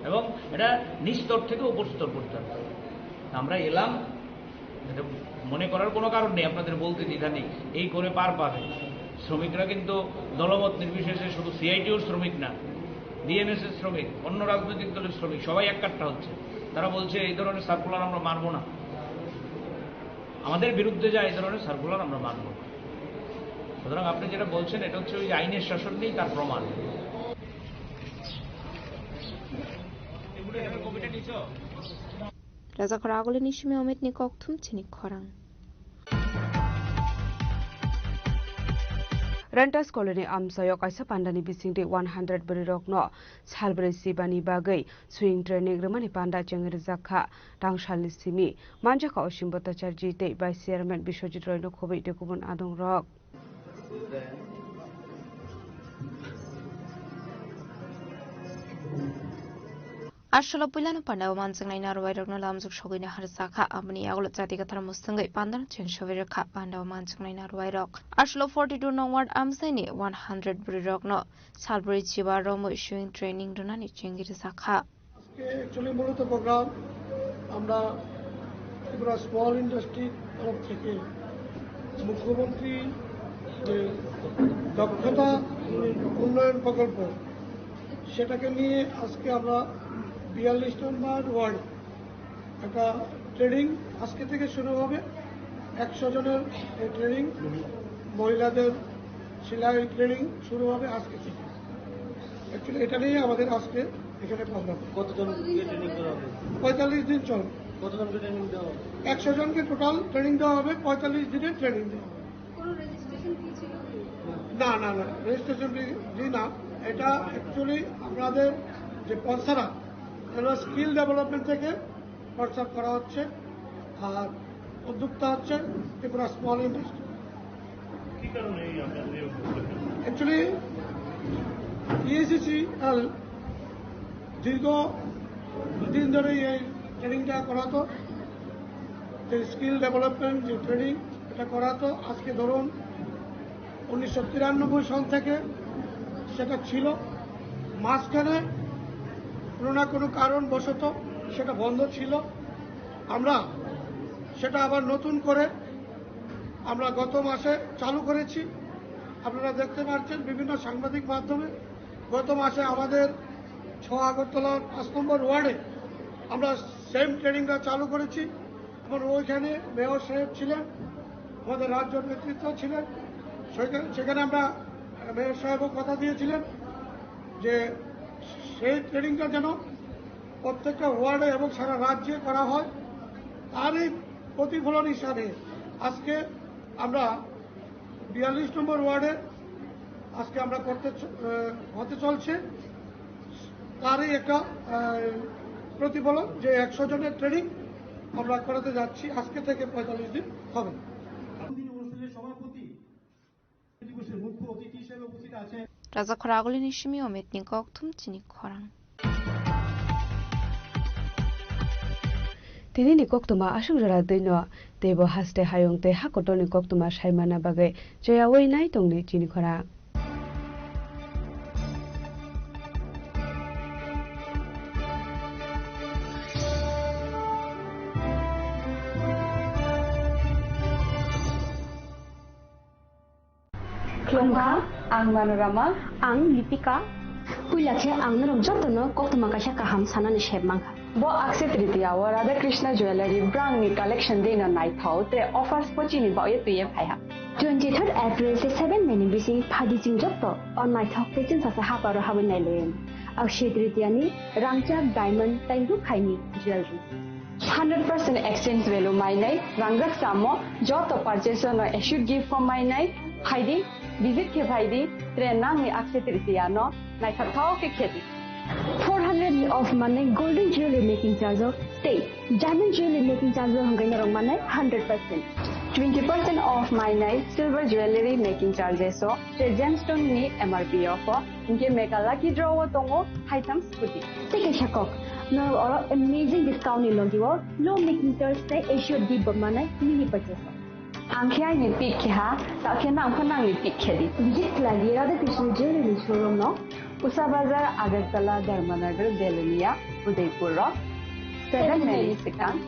এবং এটা নিচ স্তর থেকে উপর স্তর পর্যন্ত। আমরা এলাম, এটা মনে করার কোনো কারণ নেই, আপনাদের বলতে দ্বিধা নেই। এই করে পার পাবে। শ্রমিকরা কিন্তু দলমত নির্বিশেষে শুধু সিআইটিউর শ্রমিক না, বিএমএস এর শ্রমিক, অন্য রাজনৈতিক দলের শ্রমিক, সবাই এক কাট্টা হচ্ছে। তারা বলছে, "এই ধরনের সার্কুলার আমরা মানবো না।" আমাদের বিরুদ্ধে যায় এই ধরনের সার্কুলার আমরা মানব না। সুতরাং আপনি যেটা বলছেন, এটা হচ্ছে ওই যে আইনের শাসন নেই, তার প্রমাণ। Rajakhor Agulini simi Omit ni kokthum chini khorang. Rentas Colony amchaio kaisa pandani bisingtwi one hundred bwrwirokno salbrwi chibani bagwi sewing training rwmani panda chengwi rwjakha. Tangsalni simi manjakha Osim Bhattacharjee tei Vice Chairman Biswajit Roy no khobwi tei kubun adongrok. Asolo puilano pandao manjaknai narwai rokno lamjak sogwino harjakha, aboni yagulo jati gathar musungwi pandano cheng sogwi rwkha pandao manjaknai narwai rok. Asolo forty two nong ward amchaini one hundred bwrwi rokno salbrwi chiba romwi sewing training rwnani chengwi rwjakha. আজকে অ্যাকচুয়ালি মূলত প্রোগ্রাম আমরা ত্রিপুরা স্মল ইন্ডাস্ট্রির তরফ থেকে মুখ্যমন্ত্রী যে দক্ষতা উন্নয়ন প্রকল্প, সেটাকে নিয়ে আজকে আমরা বিয়াল্লিশ নম্বর ওয়ার্ড একটা ট্রেনিং আজকে থেকে শুরু হবে। একশো জনের এই ট্রেনিং, মহিলাদের সেলাই ট্রেনিং শুরু হবে আজকে থেকে। অ্যাকচুয়ালি এটা নিয়ে আমাদের আজকে এখানে প্রোগ্রাম। কতজনকে ট্রেনিং করা হবে? পঁয়তাল্লিশ দিন চলবে। কতজনকে ট্রেনিং দেওয়া হবে? একশো জনকে টোটাল ট্রেনিং দেওয়া হবে, পঁয়তাল্লিশ দিনের ট্রেনিং দেওয়া হবে। কোনো রেজিস্ট্রেশন ফি ছিল কি? না, না, না, রেজিস্ট্রেশন ফি, জি না। এটা অ্যাকচুয়ালি আমাদের যে স্পন্সরার, এটা স্কিল ডেভেলপমেন্ট থেকে স্পন্সর করা হচ্ছে। আর উদ্যোক্তা হচ্ছে ত্রিপুরা স্মল ইন্ডাস্ট্রি। কি কারণে এই আপনাদের এই উদ্যোগটা? অ্যাকচুয়ালি টিএসসিসিএল দীর্ঘ দিন ধরে এই ট্রেনিংটা করাতো, যে স্কিল ডেভেলপমেন্ট যে ট্রেনিং, এটা করাতো। আজকে ধরুন উনিশশো তিরানব্বই সন থেকে সেটা ছিল, মাঝখানে কোনো না কোনো কারণবশত সেটা বন্ধ ছিল। আমরা সেটা আবার নতুন করে আমরা গত মাসে চালু করেছি। আপনারা দেখতে পাচ্ছেন বিভিন্ন সাংবাদিক মাধ্যমে, গত মাসে আমাদের ছ আগরতলার পাঁচ নম্বর ওয়ার্ডে আমরা সেম ট্রেনিংটা চালু করেছি এবং ওইখানে মেয়র সাহেব ছিলেন, আমাদের রাজ্য নেতৃত্ব ছিলেন। সেখানে, সেখানে আমরা মেয়র সাহেবও কথা দিয়েছিলেন যে সেই ট্রেনিংটা যেন প্রত্যেকটা ওয়ার্ডে এবং সারা রাজ্যে করা হয়। তারই প্রতিফলন হিসাবে আজকে আমরা বিয়াল্লিশ নম্বর ওয়ার্ডে আজকে আমরা করতে চ-, আহ, হতে চলছে। তারই একটা, আহ, প্রতিফলন যে একশো জনের ট্রেনিং আমরা করাতে যাচ্ছি, আজকে থেকে পঁয়তাল্লিশ দিন হবে। Rajakhor agulini simi ometni kokthum chini khorang. Tinini koktwma aswk jora twino, teibo haste hayung tei ha kotorni koktwma saimana bagwi cheyaui nai tongni chini khorang. Khulumkha, ang Manorama. Ang Lipika. Puila khe ang norok jotono koktwma kaisa kaham sanani sep mankha. Bo Akshaya Tritiya o Radha Krishna Jewellery brand ni collection de no naithok tre offers pochini baoye twiye phaiha. Twenty-third April se seven May ni bising phaidi chwng joto o naithok tei chwngsacha haparo habwi nailaiyani. Akshaya Tritiya ni rangchak diamond tei rukhaini jewellery. Hundred percent exchange value mainai, rangjak samo, joto purchase no assured gift form mainai, phaidi, visit khe phaidi, tre nangni Akshaya Tritiya no naithok thok khe khedi. Four hundred off manai golden jewelry making charge o tei diamond jewelry making charge o hwnkhai norok manai hundred percent. Twenty percent off mainai silver jewelry making charges o tre gemstone ni M R P o pho. Hinkhe mega lucky draw o tongo haitham scooty. Tei kaisa kok, norok oro amazing discount ni logi o low making charge tei assured gift bo manai nini purchase o. Ang khe aini pick khe ha, ta khe nang pho nangni pick khe di. Visit khlai di Radha Krishna Jewelry ni showroom no, Usa Bazar, Agartala, Dharmanagar, Belonia, Udaipur o. Seven May ni swkang.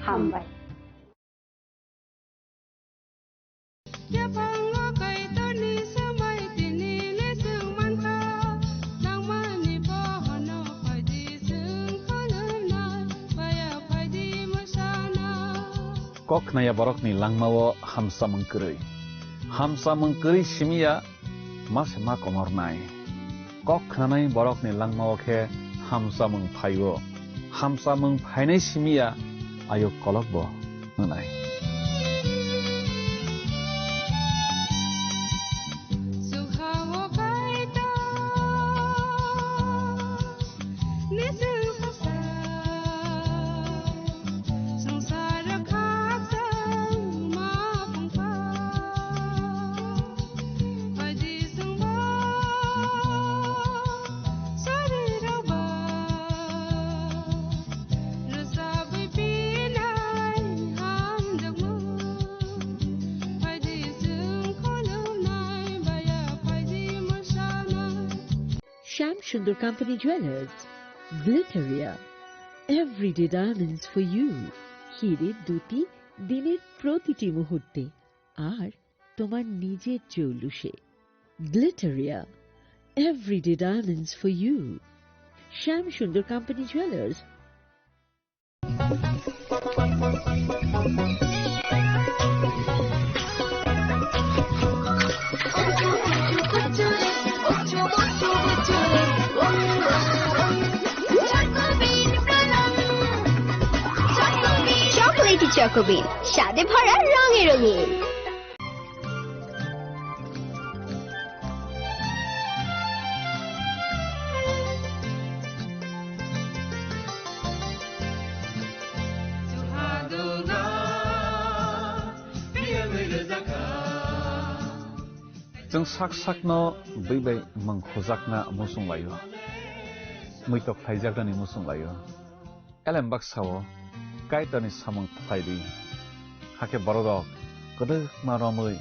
Hambai. Yaphango Kaitorni sambai tini le chwng mankha, nangmani pohorno phaidi chwng khulumnai, baya phaidi mwsana. Kok khnaya borokni langmao hamsamung kwrwi. Hamsamung kwrwi simiya ma se ma komornai. Kok khnanai borokni langmao khe hamsamung phaio. Hamsamung phainai simiya ayuk kolokbo wngnai. Shyam Sundar Company Jewelers, Glitteria, everyday diamonds for you. হিরে দ্যুতি দিনের প্রতিটি মুহূর্তে আর তোমার নিজের জৌলুসে। Glitteria, everyday diamonds for you. Shyam Sundar Company Jewelers. চকোবিন, স্বাদে ভরা রঙে রঙিন। Chwng sak sakno bwi bai mwng khujakna muchung laio, muitok khlaijaknani muchung laio. Elem baksa-o Kaitorni samung khlai di, hakhe bororok kwdwkma romwi